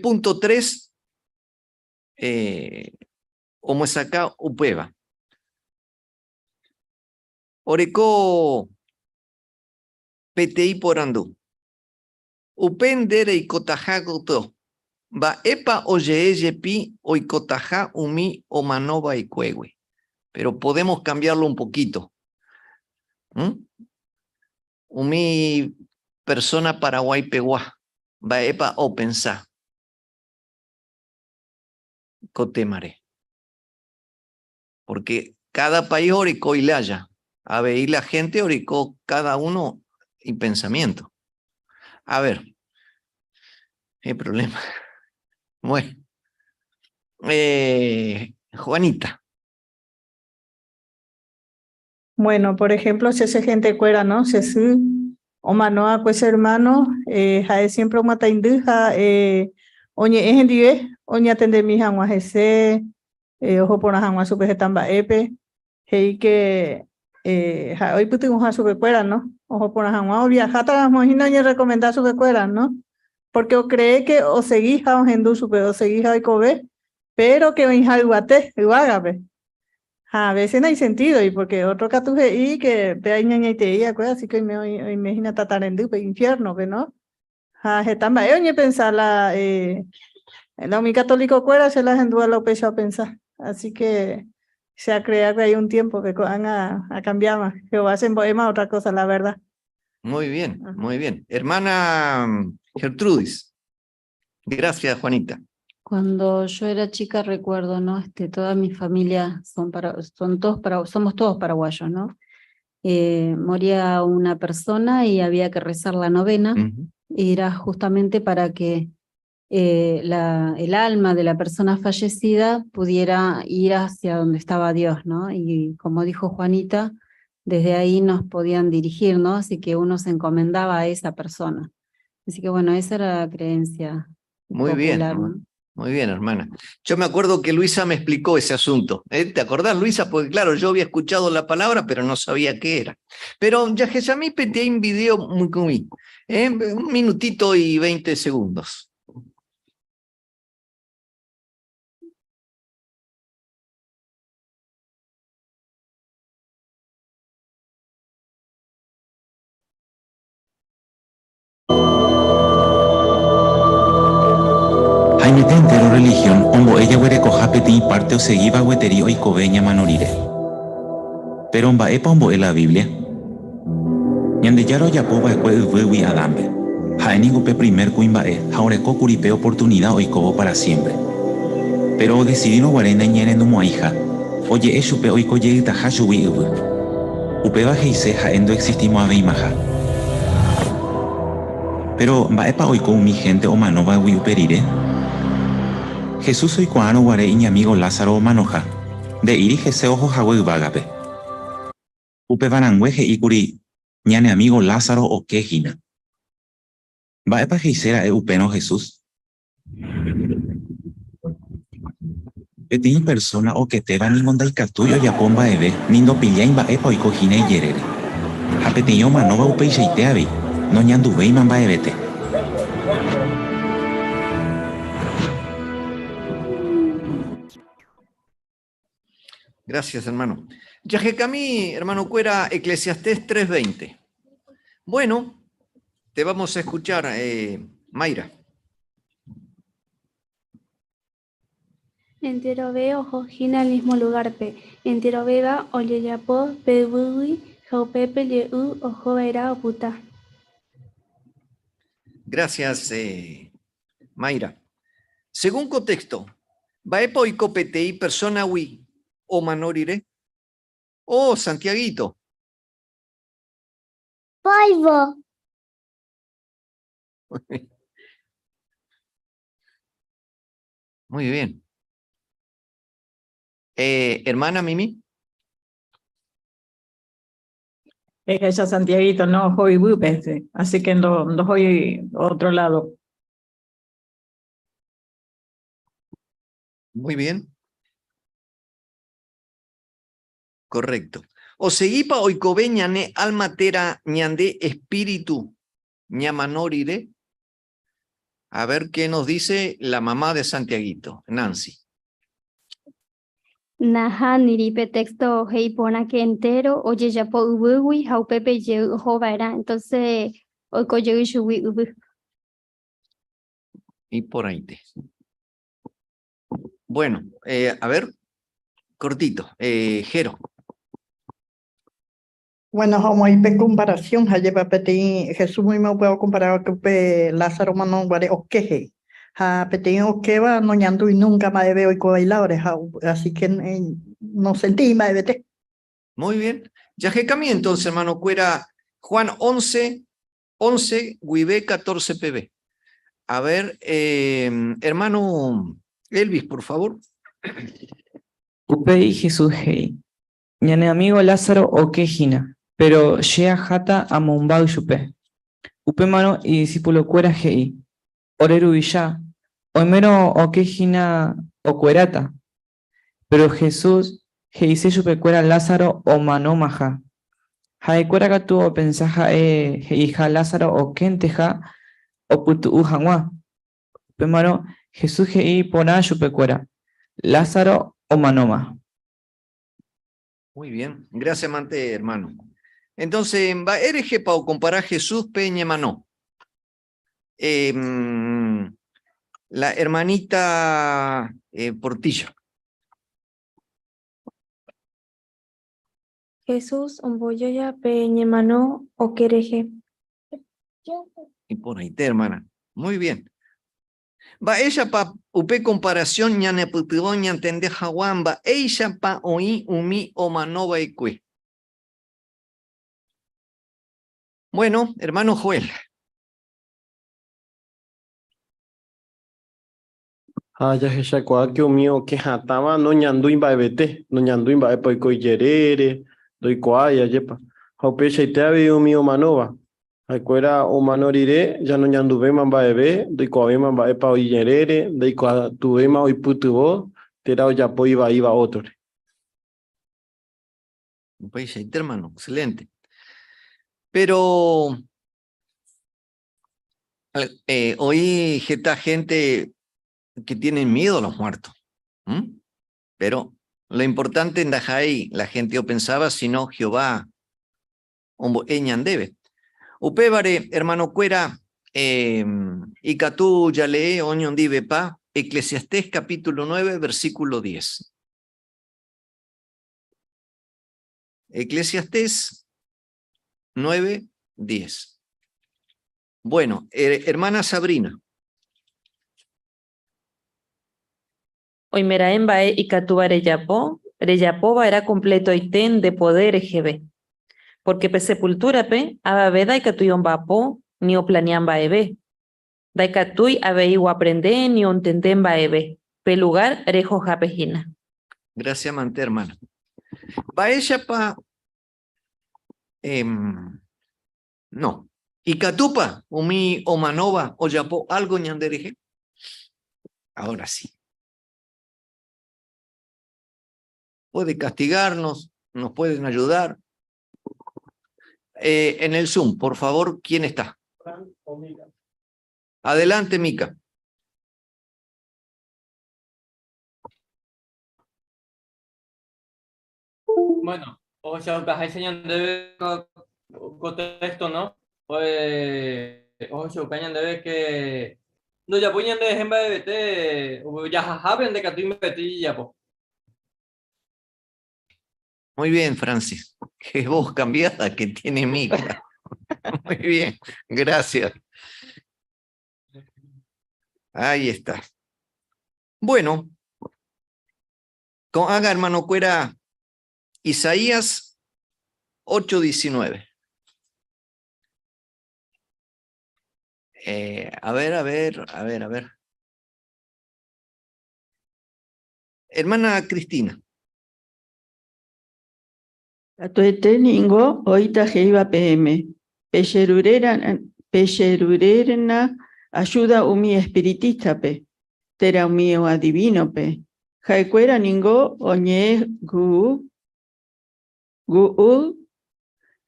[SPEAKER 8] punto 3 omyesakã upéva. Oreko peteĩ porandu. Upe nde reikotaha gotyo, mba'épa oje'e jepi oikotaha umi omanova'ekuégui? Pero podemos cambiarlo un poquito. Umi persona Paraguay-pegua, mba'épa opensa ko témare? Porque cada país oreko ilaya, avei la gente oreko cada uno y pensamiento. A ver, hay problema. Bueno, Juanita.
[SPEAKER 5] Bueno, por ejemplo, si ese gente cuera, ¿no? Si ese omanoa pues hermano, ha'e siempre omataindyha, oñe'ẽ hendive, oñatendemi hag̃ua hese, oho porã hag̃ua chupe heta mba'épe, he'i que ha'e oipytyvõha chupekuéra, ¿no? Oho porã hag̃ua oviahátaramo hína oñerecomenda chupekuéra, ¿no? Porque ocree que oseguiha ohendu chupe, oseguiha oikove, pero que oĩha yvate, yvágape. Ha a veces no hay sentido, y porque otro katu he'i que pe iñañaiteíakue, así que oime oime hína tata rendýpe, infierno-pe, ¿no? Ha heta mba'e oñepensa la umi católico-kuéra che la ahendúva la upéicha opensa. Así que se ha creado que hay un tiempo que ko'ág̃a a cambiáma. Jehová chembo'éma otra cosa, la verdad.
[SPEAKER 8] Muy bien, muy bien. Hermana Gertrudis. Gracias, Juanita.
[SPEAKER 9] Cuando yo era chica recuerdo, ¿no? Toda mi familia son para, son todos para, somos todos paraguayos, ¿no? Moría una persona y había que rezar la novena, y era justamente para que el alma de la persona fallecida pudiera ir hacia donde estaba Dios, ¿no? Y como dijo Juanita, desde ahí nos podían dirigir, ¿no? Así que uno se encomendaba a esa persona. Así que bueno, esa era la creencia
[SPEAKER 8] Muy bien,
[SPEAKER 9] popular,
[SPEAKER 8] ¿no?
[SPEAKER 9] ¿no?
[SPEAKER 8] Muy bien, hermana. Yo me acuerdo que Luisa me explicó ese asunto. ¿Eh? ¿Te acordás, Luisa? Porque claro, yo había escuchado la palabra, pero no sabía qué era. Pero ya que a mí peteé un video muy muy, ¿eh? Un minutito y 20 segundos.
[SPEAKER 22] Haimete entero religión ombo'e jaguerekoha peteĩ parte osegíva gueteri oikove ñamano rire. Péro mba'épa ombo'e la Biblia? Ñandejára ojapo va'ekue yvýgui Adánpe. Ha'e ningo pe primer kuimba'e ha oreko kuri pe oportunida oikóvo para siémpre. Péro odesidírõ guare naiñe'ẽrendumo'ãiha, oje'e chupe oiko jeytaha chugui yvy. Upéva he'ise ha'e ndoexistimo'ãveimaha. Péro, mba'épa oiko umi hénte omanóvagui upe rire? Jesús oikuaárõ guare iñamígo Lázaro omanoha, nde'íri hese oho hague yvágape. Upevarãngue he'i kuri, Ñane amígo Lázaro oke hína. Mba'épa he'ise ra'e upérõ Jesús? Peteĩ persóna oketéva ningo ndaikatúi ojapo mba'eve ni ndopillái mba'épa oiko hína ijerére. Ha peteĩ omanóva upeichaite avei, noñanduvéima mba'evete.
[SPEAKER 8] Gracias, hermano. Yajekami, hermano Cuera, Eclesiastés 3.20. Bueno, te vamos a escuchar, eh, Mayra.
[SPEAKER 13] Enterove oho hína al mismo lugar-pe. Enterovéva ojejapo pe yvýgui ha upépe jey ohova'erã opyta.
[SPEAKER 8] Gracias, eh, Mayra. Según contexto, mba'épa oiko peteĩ persona-gui omano rire? Oh, Santiaguito.
[SPEAKER 2] Polvo.
[SPEAKER 8] Muy bien. Eh, hermana Mimi.
[SPEAKER 11] Ella Santiaguito no hoy bupe, así que no, no voy otro lado.
[SPEAKER 8] Muy bien. Correcto. Oseguípa oikove ñane alma térã ñande espíritu ñamano rire. A ver qué nos dice la mamá de Santiaguito, Nancy.
[SPEAKER 16] Nahániri, pe texto he'i porã que entero ojejapo yvýgui ha upépe jey oho va'erã, entonces oiko jey chugui yvy.
[SPEAKER 8] Iporãite. Bueno, eh, a ver, cortito. Eh, Jero.
[SPEAKER 19] Bueno, ha omoĩ pe comparación ha jepa peteĩ Jesús oĩma upéva okomparava que upe Lázaro omano guare oke he'i. Ha peteĩ okéva noñandúi nunca mba'eve oikóva iládore ha así que nosentí mba'evete.
[SPEAKER 8] Muy bien. Jahekami entonces, hermano kuéra, Juan 11, 11 guive 14 peve. A ver, eh, hermano Elvis, por favor.
[SPEAKER 4] Upéi Jesús he'i, Ñane amígo Lázaro oke hína, péro che aháta amombáy chupe. Upémarõ idisipulokuéra he'i, Ore Ruvicha, oimérõ oke hína okueráta. Péro Jesús he'ise chupekuéra Lázaro omanómaha. Ha'ekuéra katu opensa ha'e he'iha Lázaro okénteha opytu'u hag̃ua. Upémarõ Jesús he'i porã chupekuéra, Lázaro omanóma.
[SPEAKER 8] Muy bien, gracias mante, hermano. Entonces, mba'érehepa okompara Jesús pe ñemano? Eh, la hermanita eh, Portillo.
[SPEAKER 13] Jesús ombojoja pe ñemano oke rehe.
[SPEAKER 8] Iporãite, hermana. Muy bien. Mba'éichapa upe komparasión ñanepytyvõ ñantende hag̃ua mba'éichapa oĩ umi omanova'ekue? Bueno, hermano Joel.
[SPEAKER 10] Ha jahechakuaa ke umi okẽ hatãva noñandúi mba'evete, noñandúi mba'épa oiko ijerére, ndoikuaái, ajépa. Ha upeichaite avei umi omanóva. Ha'ekuéra omano rire ja noñanduvéima mba'eve, ndoikuaavéima mba'épa oijerére, ndaikuaatuvéima oipytyvõ térã ojapo ivaíva ótrore.
[SPEAKER 8] Upeichaite, hermano, excelente. Pero eh, oĩ heta gente que tienen miedo a los muertos. Pero lo importante ndaha'éi la gente opensáva, sino Jehová ombo'e ñandéve. Upévare, hermanokuéra, eh, ikatu jalee oñondivepa Eclesiastés capítulo 9, versículo 10. Eclesiastés 9, 10. Bueno, eh, hermana Sabrina.
[SPEAKER 17] Oimeraẽ mba'e ikatúva rejapo, Rejapo va'erã completoite nde poder reheve. Porque pe sepultura-pe avave ndaikatúi omba'apo ni oplanea mba'eve. Ndaikatúi avei oaprende ni ontende mba'eve pe lugar rehohápe hína.
[SPEAKER 8] Gracias, mante, hermana. Mba'éichapa em, no. Ikatúpa umi omanóva ojapo algo ñanderehe? Ahora sí. Puede castigarnos, nos pueden ayudar. En el Zoom, por favor, ¿quién está? Adelante, Mica.
[SPEAKER 14] Bueno, o sea, ñandéve ko texto, ¿no? Pues, ohechauka ñandéve que ndojapói ñanderehe mba'evete, jahahápe ndekatúi mba'evete ijapo.
[SPEAKER 8] Muy bien, Francis. Qué voz cambiada que tiene Mica. Muy bien, gracias. Ahí está. Bueno, con haga hermano cuera Isaías 8:19. A ver, a ver, a ver, a ver. Hermana Cristina.
[SPEAKER 11] Katuete ningo oĩta he'íva peẽme, Pejerurérena ayuda umi espiritístape, térã umi adivínope. Ha'ekuéra ningo oñe'ẽ gu'u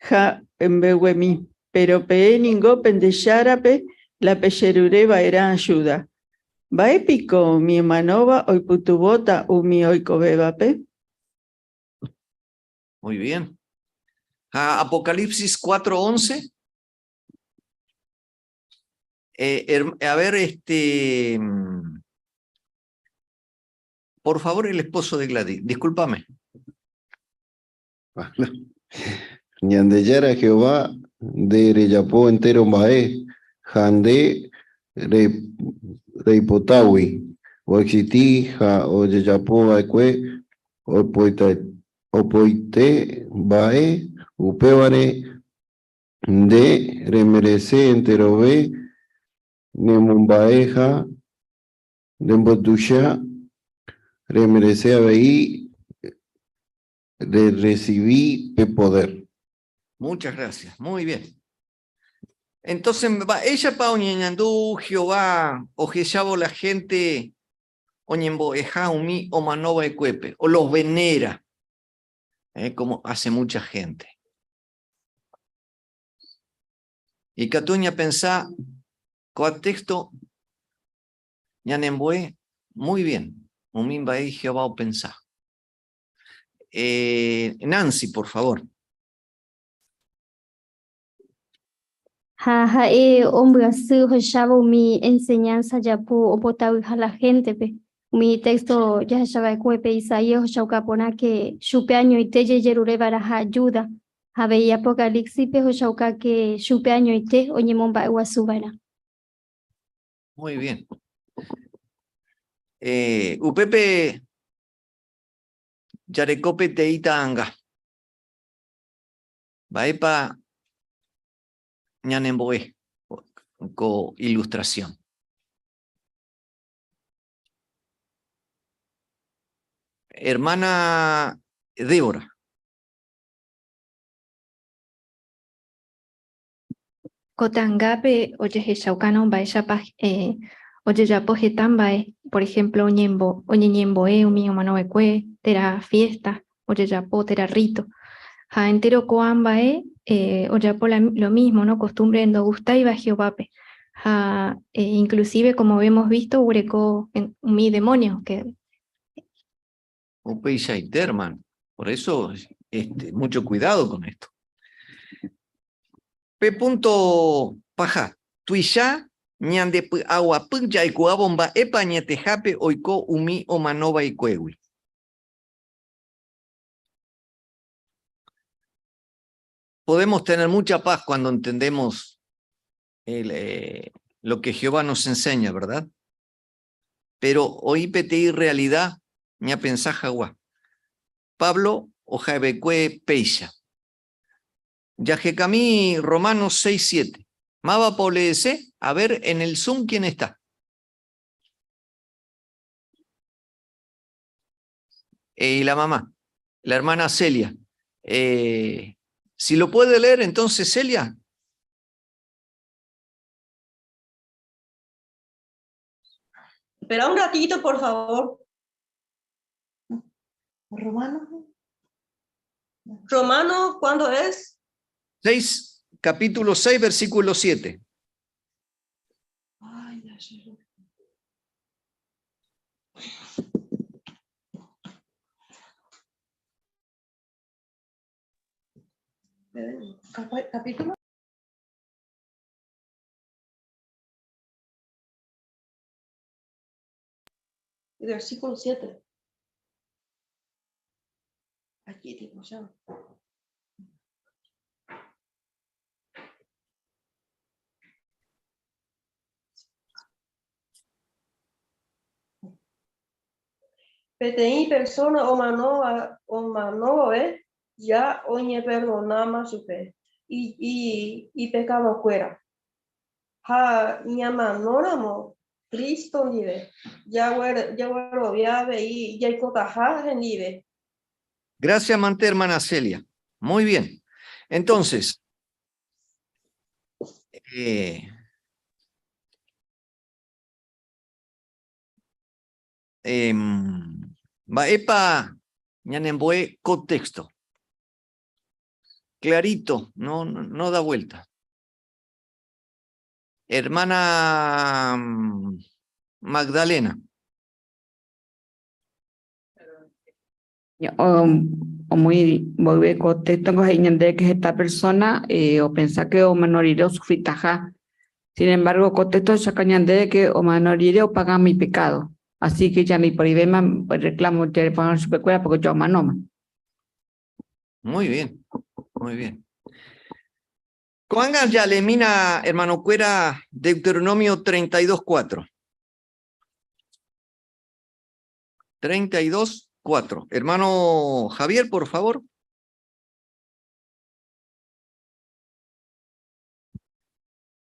[SPEAKER 11] ha mbeguemi, péro peẽ ningo pende Járape la pejerure va'erã ayuda. Mba'e piko umi omanóva oipytyvõta umi oikovévape?
[SPEAKER 8] Muy bien. Ah, Apocalipsis 4:11. A ver, este... Por favor, el esposo de Gladys, discúlpame.
[SPEAKER 2] Ñandejára Jehová nde rejapo entero mba'e ha nde reipotágui oexisti ha ojejapo va'ekue opaite mba'e, upévare nde remerese enterove nemomba'e ha nembotuicha, remerese avei rerresivi pe poder.
[SPEAKER 8] Muchas gracias, muy bien. Entonces, mba'éichapa oñeñandu Jehová ohechávo la gente oñembo'eha umi omanova'ekuépe, o los venera, como hace mucha gente. Ikatu ñapensa ko'ã texto ñanembo'e muy bien umi mba'e Jehová opensa. Nancy, por favor.
[SPEAKER 16] Ha ha'e ombyasy ohechávo umi enseñanza japu ombotavyha la gente-pe. Umi texto jahechava'ekuépe Isaías ohechauka porã ke chupe añoite jejerureva'erãha ayuda, ha avei Apocalipsis-pe ohechauka ke chupe añoite oñemomba'eguasuva'erã.
[SPEAKER 8] Muy bien. Upépe jareko peteĩ ta'anga. Mba'épa ñanembo'e ko ilustración? Hermana Débora.
[SPEAKER 12] Ko ta'angápe ojehechaukáno mba'éichapa ojejapo heta mba'e, por ejemplo, oñeñembo'e umi omanova'ekue, térã fiesta ojejapo, térã rito. Ha entero ko'ã mba'e ojapo lo mismo, ¿no? Costumbre ndogustáiva Jehovápe. Ha inclusive, como hemos visto, oguereko umi demonio que
[SPEAKER 8] Upeichaite, hermano. Por eso, mucho cuidado con esto. Pe punto paha. Tuicha ñandepy'aguapy jaikuaávo mba'épa añetehápe oiko umi omanova'ekuégui. Podemos tener mucha paz cuando entendemos lo que Jehová nos enseña, ¿verdad? Pero oĩ peteĩ realidad ñapensa hag̃ua. Pablo oha'eva'ekue péicha. Jahekami Romanos 6, 7. Mávapa oleese? A ver, en el Zoom, ¿quién está? Y la mamá, la hermana Celia. Si lo puede leer, entonces, Celia.
[SPEAKER 21] Espera un ratito, por favor.
[SPEAKER 19] Romanos.
[SPEAKER 21] Romanos, ¿cuándo es?
[SPEAKER 8] 6, capítulo 6, versículo 7.
[SPEAKER 19] Ay, ya sé. Capítulo.
[SPEAKER 21] Versículo 7. Aquí tipo ya. Peteĩ persona omanóva omanóvove ya oñeperdonáma chupe y, y, ipekadokuéra. Ha ñamanóramo Cristo ndive, jaguerovia avei jaikotaha hendive.
[SPEAKER 8] Gracias, mante, hermana Celia. Muy bien. Entonces, mba'épa ñanembo'e contexto. Clarito, no, no, no da vuelta. Hermana Magdalena.
[SPEAKER 3] O muy volver contexto con que esta persona o pensar que o menoriré o sufritaja. Sin embargo, contexto sacañande que o menoriré o paga mi pecado. Así que ya ni por ahí pues reclamo que pagan su pecuela porque yo manoma.
[SPEAKER 8] Muy bien, muy bien. Ko'ág̃a jaleemína, hermano kuéra, Deuteronomio 32.4. 32.4. Hermano Javier, por favor.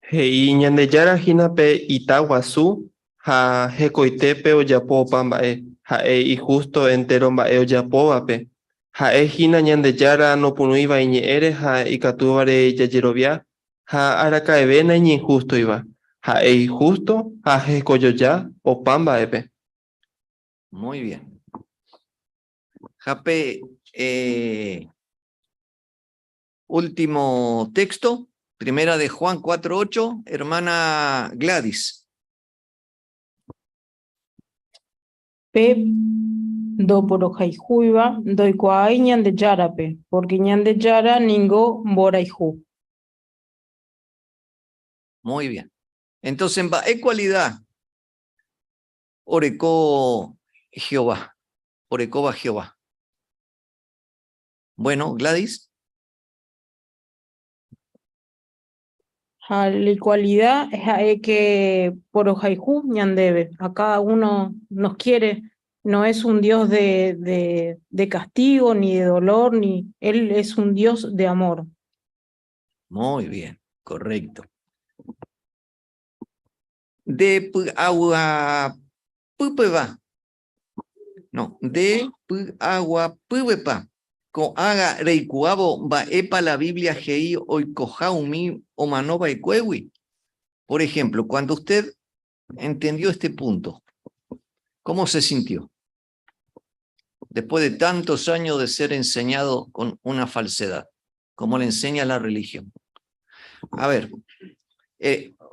[SPEAKER 7] He'i Ñandejára hína pe ita guasu ha hekoitépe ojapo opa mba'e, ha'e ihusto entero mba'e ojapóvape. Ha'e hína Ñandejára nopyrũiva iñe'ẽre ha ikatúvare jajerovia ha araka'eve naiñinhustoiva. Ha'e ihusto ha hekojoja opa mba'épe.
[SPEAKER 8] Muy bien. Jape, último texto, primera de Juan 4.8, hermana Gladys.
[SPEAKER 15] Pe ndoporohayhúiva ndoikuaái Ñandejárape, porque Ñandejára ningo mborayhu.
[SPEAKER 8] Muy bien. Entonces, mba'e cualidad oreko Jehová? Orekóva Jehová. Bueno, Gladys.
[SPEAKER 15] Ha la cualidad es que porohayhu ñandéve, a cada uno nos quiere, no es un Dios de castigo, ni de dolor, ni Él es un Dios de amor.
[SPEAKER 8] Muy bien, correcto. De agua pupeva. No, de agua pubepa. Ko'ág̃a reikuaávo mba'épa la Biblia he'i oikoha umi omanova'ekuégui. Por ejemplo, cuando usted entendió este punto, ¿cómo se sintió? Después de tantos años de ser enseñado con una falsedad, como le enseña la religión. A ver,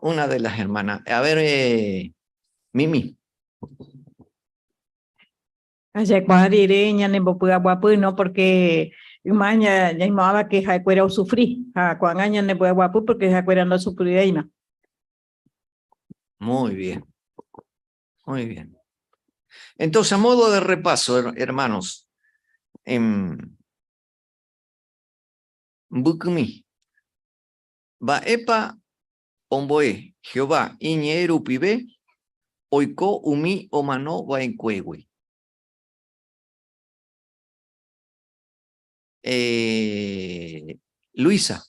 [SPEAKER 8] una de las hermanas. A ver, Mimi.
[SPEAKER 23] Jaikuaa rire ñanembopy'aguapy, no porque yma ñaimo'ãva que ha'ekuéra osufrí, ha ko'ág̃a ñanembopy'aguapy porque ha'ekuéra ndosufrivéima.
[SPEAKER 8] Muy bien, muy bien. Entonces, a modo de repaso, hermanos, mbykymi, mba'épa ombo'e Jehová iñe'ẽ rupive oiko umi omanova'ekuégui. Eh, Luisa.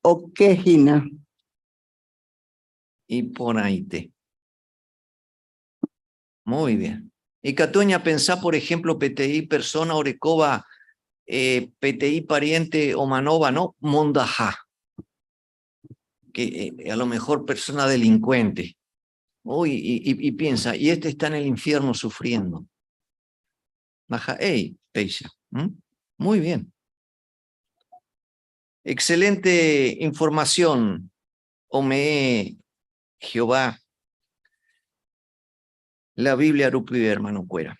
[SPEAKER 6] Oke hína.
[SPEAKER 8] Iporãite. Muy bien. Ikatu ñapensa, por ejemplo, peteĩ persona orekóva eh, peteĩ pariente omanóva, no? Mondaha. Que eh, a lo mejor persona delincuente. Uy, y, y, piensa, y este está en el infierno sufriendo. Ndaha'éi, péicha. Muy bien. Excelente información, Ome'ẽ Jehová. La Biblia rupive, hermano kuéra.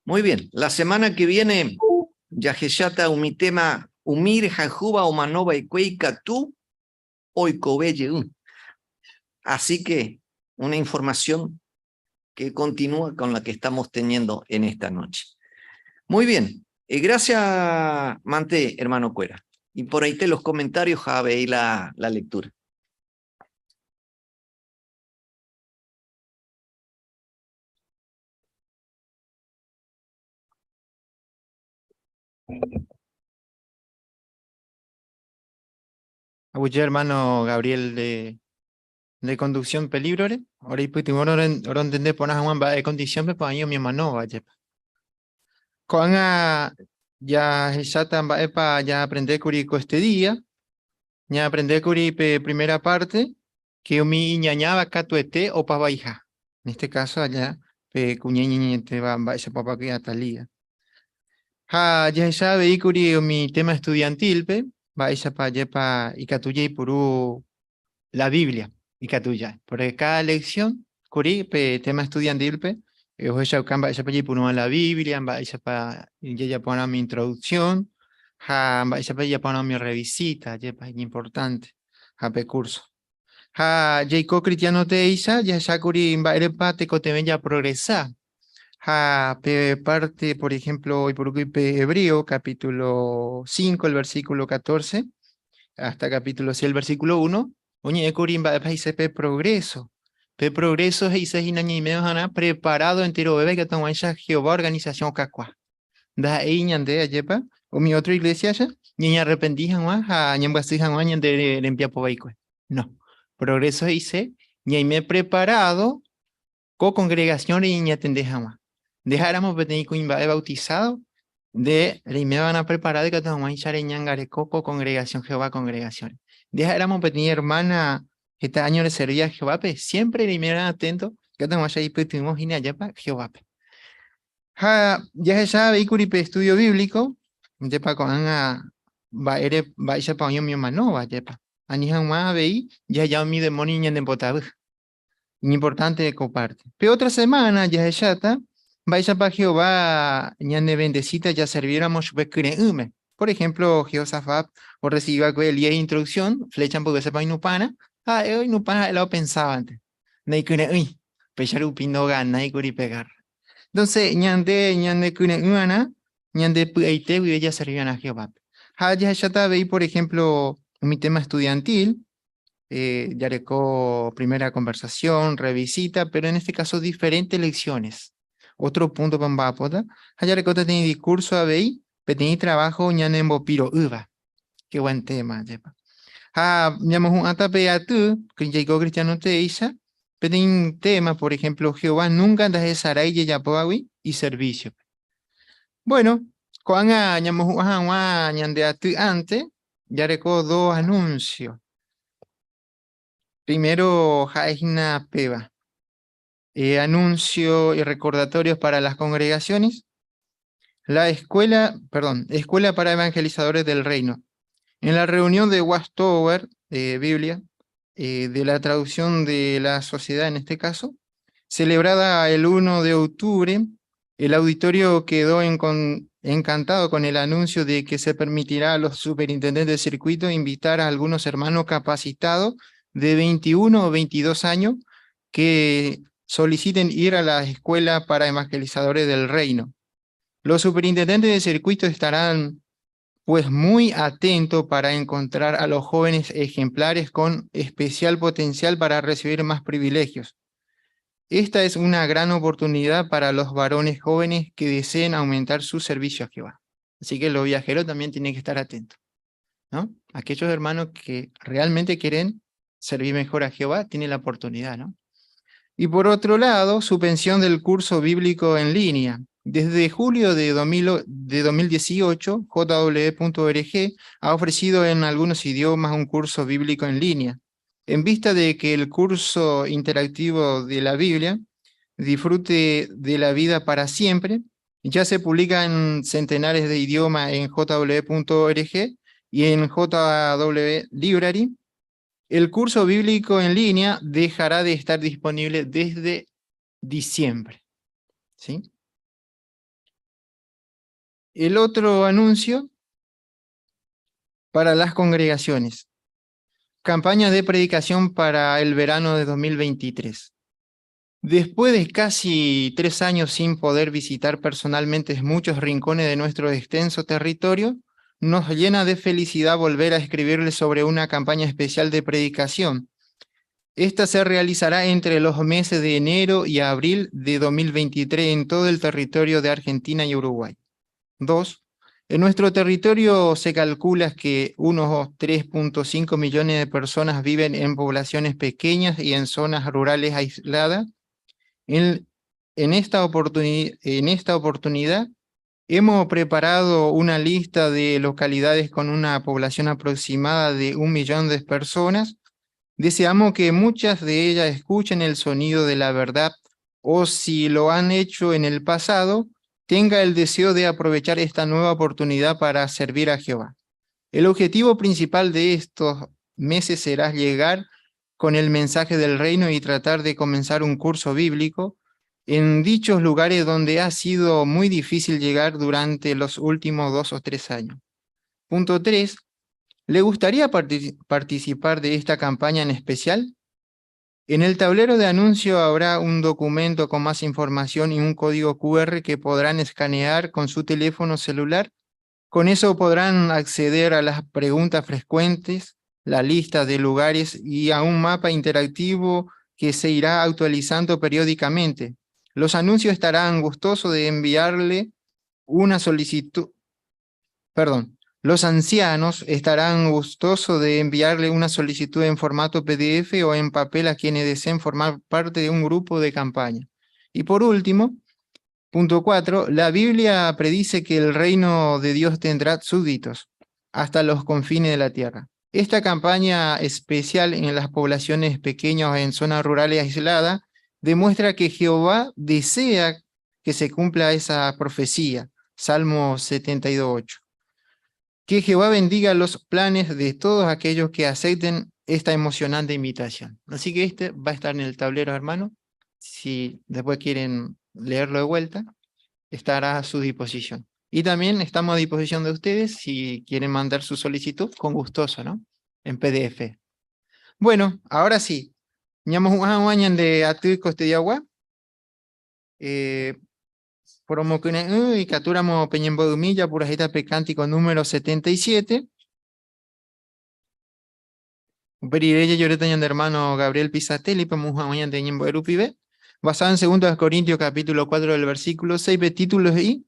[SPEAKER 8] Muy bien, la semana que viene jahecháta umi tema umi rehayhúva omanova'ekue ikatu oikove jey. Así que una información que continúa con la que estamos teniendo en esta noche. Muy bien, eh, gracias, mante, hermano kuéra. Y por ahí te los comentarios, Jave, y la, la lectura.
[SPEAKER 1] Aguyje hermano Gabriel de, de conducción peligrore. Ore ipytyvõ rontende porã hag̃ua mba'e condición-pe oĩ umi omanóva jepe. Ko'ág̃a jahecháta mba'épa jaaprendékuri ko este día. Ñaaprendékuri pe primera parte que umi iñañáva katuete opavaiha. En este caso allá pe kuña iñañetéva mba'éichapa opákuri Atalía. Ha jahecha aveíkuri umi tema estudiantil-pe, mba'éichapa ajépa ikatu jaipuru la Biblia, ikatu ja'e. Porque cada lección kuri pe tema estudiantil-pe ohechauka mba'éichapa jaipurúva la Biblia, mba'éichapa jajapo'arã umi introducción ha mba'éichapa jajapo'arã umi revisita, ajépa iñimportante ha pe curso. Ha jaiko cristiano teéicha jahechákuri mba'érepa tekotevẽ japrogresa. Ha pe parte, por ejemplo, oiporúkuri pe Hebreo, capítulo 5, el versículo 14, hasta capítulo 6, el versículo 1, oñe'ẽkuri mba'épa he'ise pe progreso. Pe progreso he'ise hína ñaiméva preparado enterovéva ikatu hag̃uáicha Jehová organización okakuaa. Ndaha'éi ñande ajépa umi otro iglesia-cha ñañearrepenti hag̃ua ha ñambyasy hag̃ua ñande rembiapo vaikue. No. Progreso he'ise ñaime preparado ko congregación reñeñatende hag̃ua. Nde ha'éramo peteĩ kuimba'e bautizado, nde reimeva'erã preparado ikatu hag̃uáicha reñangareko ko congregación Jehová congregación-re. Nde ha'éramo peteĩ hermana heta año reservía Jehovápe, siempre reimeva'erã atento ikatu hag̃uáicha eipytyvõ hína ajépa Jehovápe. Ha jahecha avei kuri pe estudio bíblico, jepa ko'ág̃a mba'ére mba'éichapa oĩ umi omanóva, jepa. Ani hag̃ua avei jaheja umi demonio ñanembotavy. Iñimportante ko parte. Pe otra semana jahecháta mba'éichapa Jehová ñanevendesíta jaservíramo chupe kyre'ỹme. Por ejemplo, Jehosafat orresivi va'ekue Elías instrucción, flecha mboyvésepa oinupãrã, ha ha'e oinupã ha'e la opensávante. Naikyre'ỹi, péicha rupi noganái kuri pe gérra. Entonces, ñande ñanekyre'ỹva'erã ñande py'aite guive jaserviva'erã Jehovápe. Ha jahecháta avei, por ejemplo, umi tema estudiantil, eh, jareko primera conversación, revisita, pero en este caso diferentes lecciones. Otro punto pa mba'apóta, ha jarekóta peteĩ discurso avei, peteĩ trabajo ñanembopiro'ýva. Qué buen tema, jepa. Ha ñamohu'ãta pe aty, jaiko cristiano teéicha, peteĩ tema, por ejemplo, Jehová nunca ndahesarái jejapóvagui iservíciope. Bueno, ko'ág̃a ñamohu'ã hag̃ua ñande aty ante, jareko dos anuncios. Primero ha'ehína péva. Eh, anuncio y recordatorios para las congregaciones. La escuela, perdón, Escuela para Evangelizadores del Reino. En la reunión de Watchtower, de Biblia, eh, de la traducción de la sociedad en este caso, celebrada el 1 de octubre, el auditorio quedó encantado con el anuncio de que se permitirá a los superintendentes de circuito invitar a algunos hermanos capacitados de 21 o 22 años que soliciten ir a la escuela para evangelizadores del reino. Los superintendentes de circuito estarán pues muy atentos para encontrar a los jóvenes ejemplares con especial potencial para recibir más privilegios. Esta es una gran oportunidad para los varones jóvenes que deseen aumentar su servicio a Jehová. Así que los viajeros también tienen que estar atentos, ¿no? Aquellos hermanos que realmente quieren servir mejor a Jehová tienen la oportunidad, ¿no? Y por otro lado, suspensión del curso bíblico en línea. Desde julio de 2018, jw.org ha ofrecido en algunos idiomas un curso bíblico en línea. En vista de que el curso interactivo de la Biblia, Disfrute de la vida para siempre, ya se publica en centenares de idiomas en jw.org y en JW Library, el curso bíblico en línea dejará de estar disponible desde diciembre. ¿Sí? El otro anuncio para las congregaciones. Campaña de predicación para el verano de 2023. Después de casi 3 años sin poder visitar personalmente muchos rincones de nuestro extenso territorio, nos llena de felicidad volver a escribirles sobre una campaña especial de predicación. Esta se realizará entre los meses de enero y abril de 2023 en todo el territorio de Argentina y Uruguay. 2. En nuestro territorio se calcula que unos 3.5 millones de personas viven en poblaciones pequeñas y en zonas rurales aisladas. En esta oportunidad hemos preparado una lista de localidades con una población aproximada de 1 millón de personas. Deseamos que muchas de ellas escuchen el sonido de la verdad o, si lo han hecho en el pasado, tenga el deseo de aprovechar esta nueva oportunidad para servir a Jehová. El objetivo principal de estos meses será llegar con el mensaje del reino y tratar de comenzar un curso bíblico en dichos lugares donde ha sido muy difícil llegar durante los últimos 2 o 3 años. Punto 3. ¿Le gustaría participar de esta campaña en especial? En el tablero de anuncio habrá un documento con más información y un código QR que podrán escanear con su teléfono celular. Con eso podrán acceder a las preguntas frecuentes, la lista de lugares y a un mapa interactivo que se irá actualizando periódicamente. Los anuncios estarán gustosos de enviarle una solicitud, perdón, los ancianos estarán gustosos de enviarle una solicitud en formato PDF o en papel a quienes deseen formar parte de un grupo de campaña. Y por último, punto 4, la Biblia predice que el reino de Dios tendrá súbditos hasta los confines de la tierra. Esta campaña especial en las poblaciones pequeñas o en zonas rurales aisladas demuestra que Jehová desea que se cumpla esa profecía. Salmo 72:8. Que Jehová bendiga los planes de todos aquellos que acepten esta emocionante invitación. Así que este va a estar en el tablero, hermano. Si después quieren leerlo de vuelta, estará a su disposición. Y también estamos a disposición de ustedes si quieren mandar su solicitud, con gustoso, ¿no? En PDF. Bueno, ahora sí. Ñamos de aty de agua. Promo y capturamos peñembodumilla purajita pecántico número 77. Perireya lloreta de hermano Gabriel Pisatelli, de Ñembo basado en 2 Corintios capítulo 4 del versículo 6, ve títulos y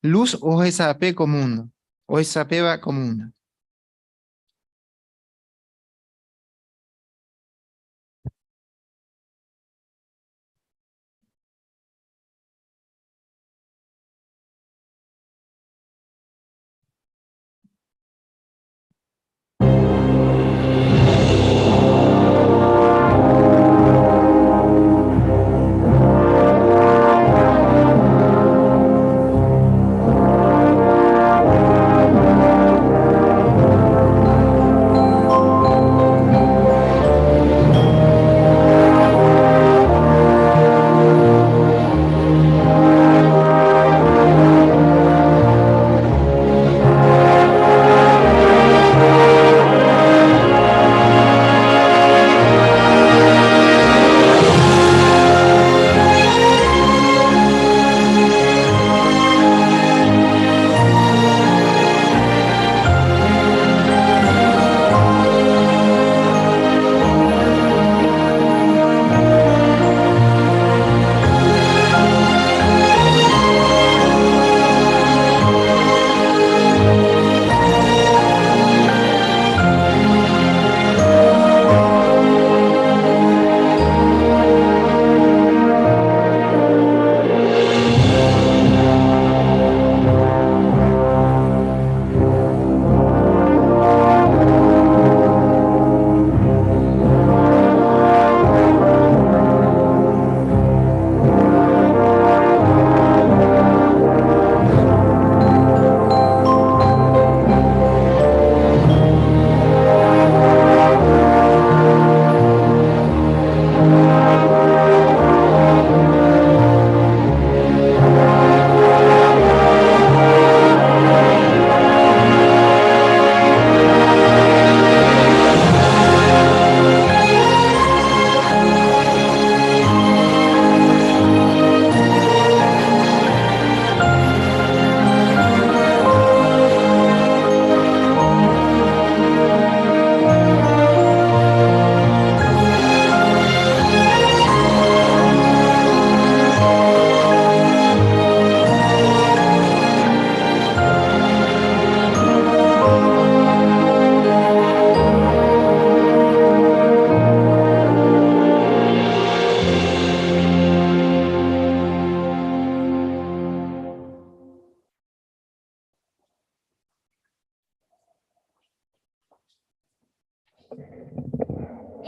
[SPEAKER 1] luz o esa p común, o esa p va común.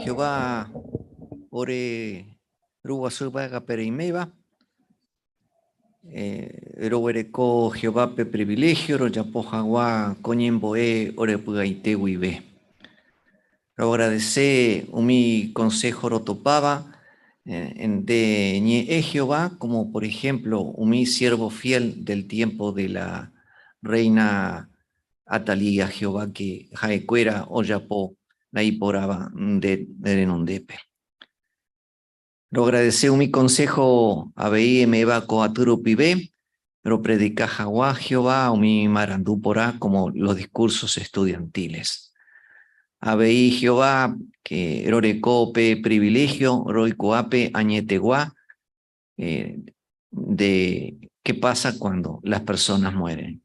[SPEAKER 8] Jehová ore Ru guasu yvágape reiméva, roguereko Jehovápe priviléhio rojapo hag̃ua ko ñembo'e ore py'aite guive. Roagradese umi konsého rotopáva nde ñe'ẽ Jehová, como por ejemplo umi siervo fiel del tiempo de la reina Atalía Jehová que ha'ekuéra ojapo la iporãva nde renondépe. Roagradese umi konsého avei eme'ẽva ko aty rupive, ropredika hag̃ua Jehová umi marandu porã como los discursos estudiantiles. Avei Jehová que roreko pe privilegio roikuaápe añetegua de qué pasa cuando las personas mueren.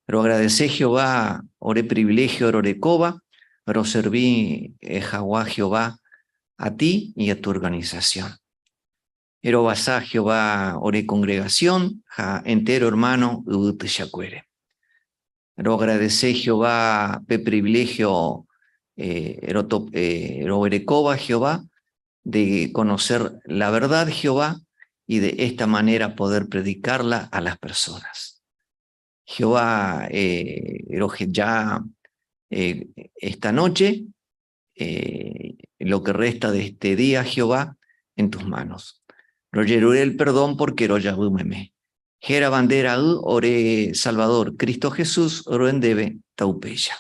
[SPEAKER 8] Roagradese Jehová ore privilegio rorekóva, roservi hag̃ua Jehová a ti y a tu organización. Erovasa Jehová ore congregación ha entero hermano yvy tuichakuére. Roagradese Jehová pe privilegio roguerekóva Jehová de conocer la verdad Jehová y de esta manera poder predicarla a las personas. Jehová, roheja esta noche, lo que resta de este día, Jehová, en tus manos. Rojerure el perdón porque rojavy meme. Héra nde Ra'y ore Salvador, Cristo Jesús, ro'e ndéve taupéicha.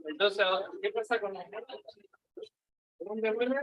[SPEAKER 7] Entonces, ¿qué pasa con la ¿Dónde vuelve?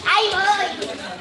[SPEAKER 5] Ahí voy.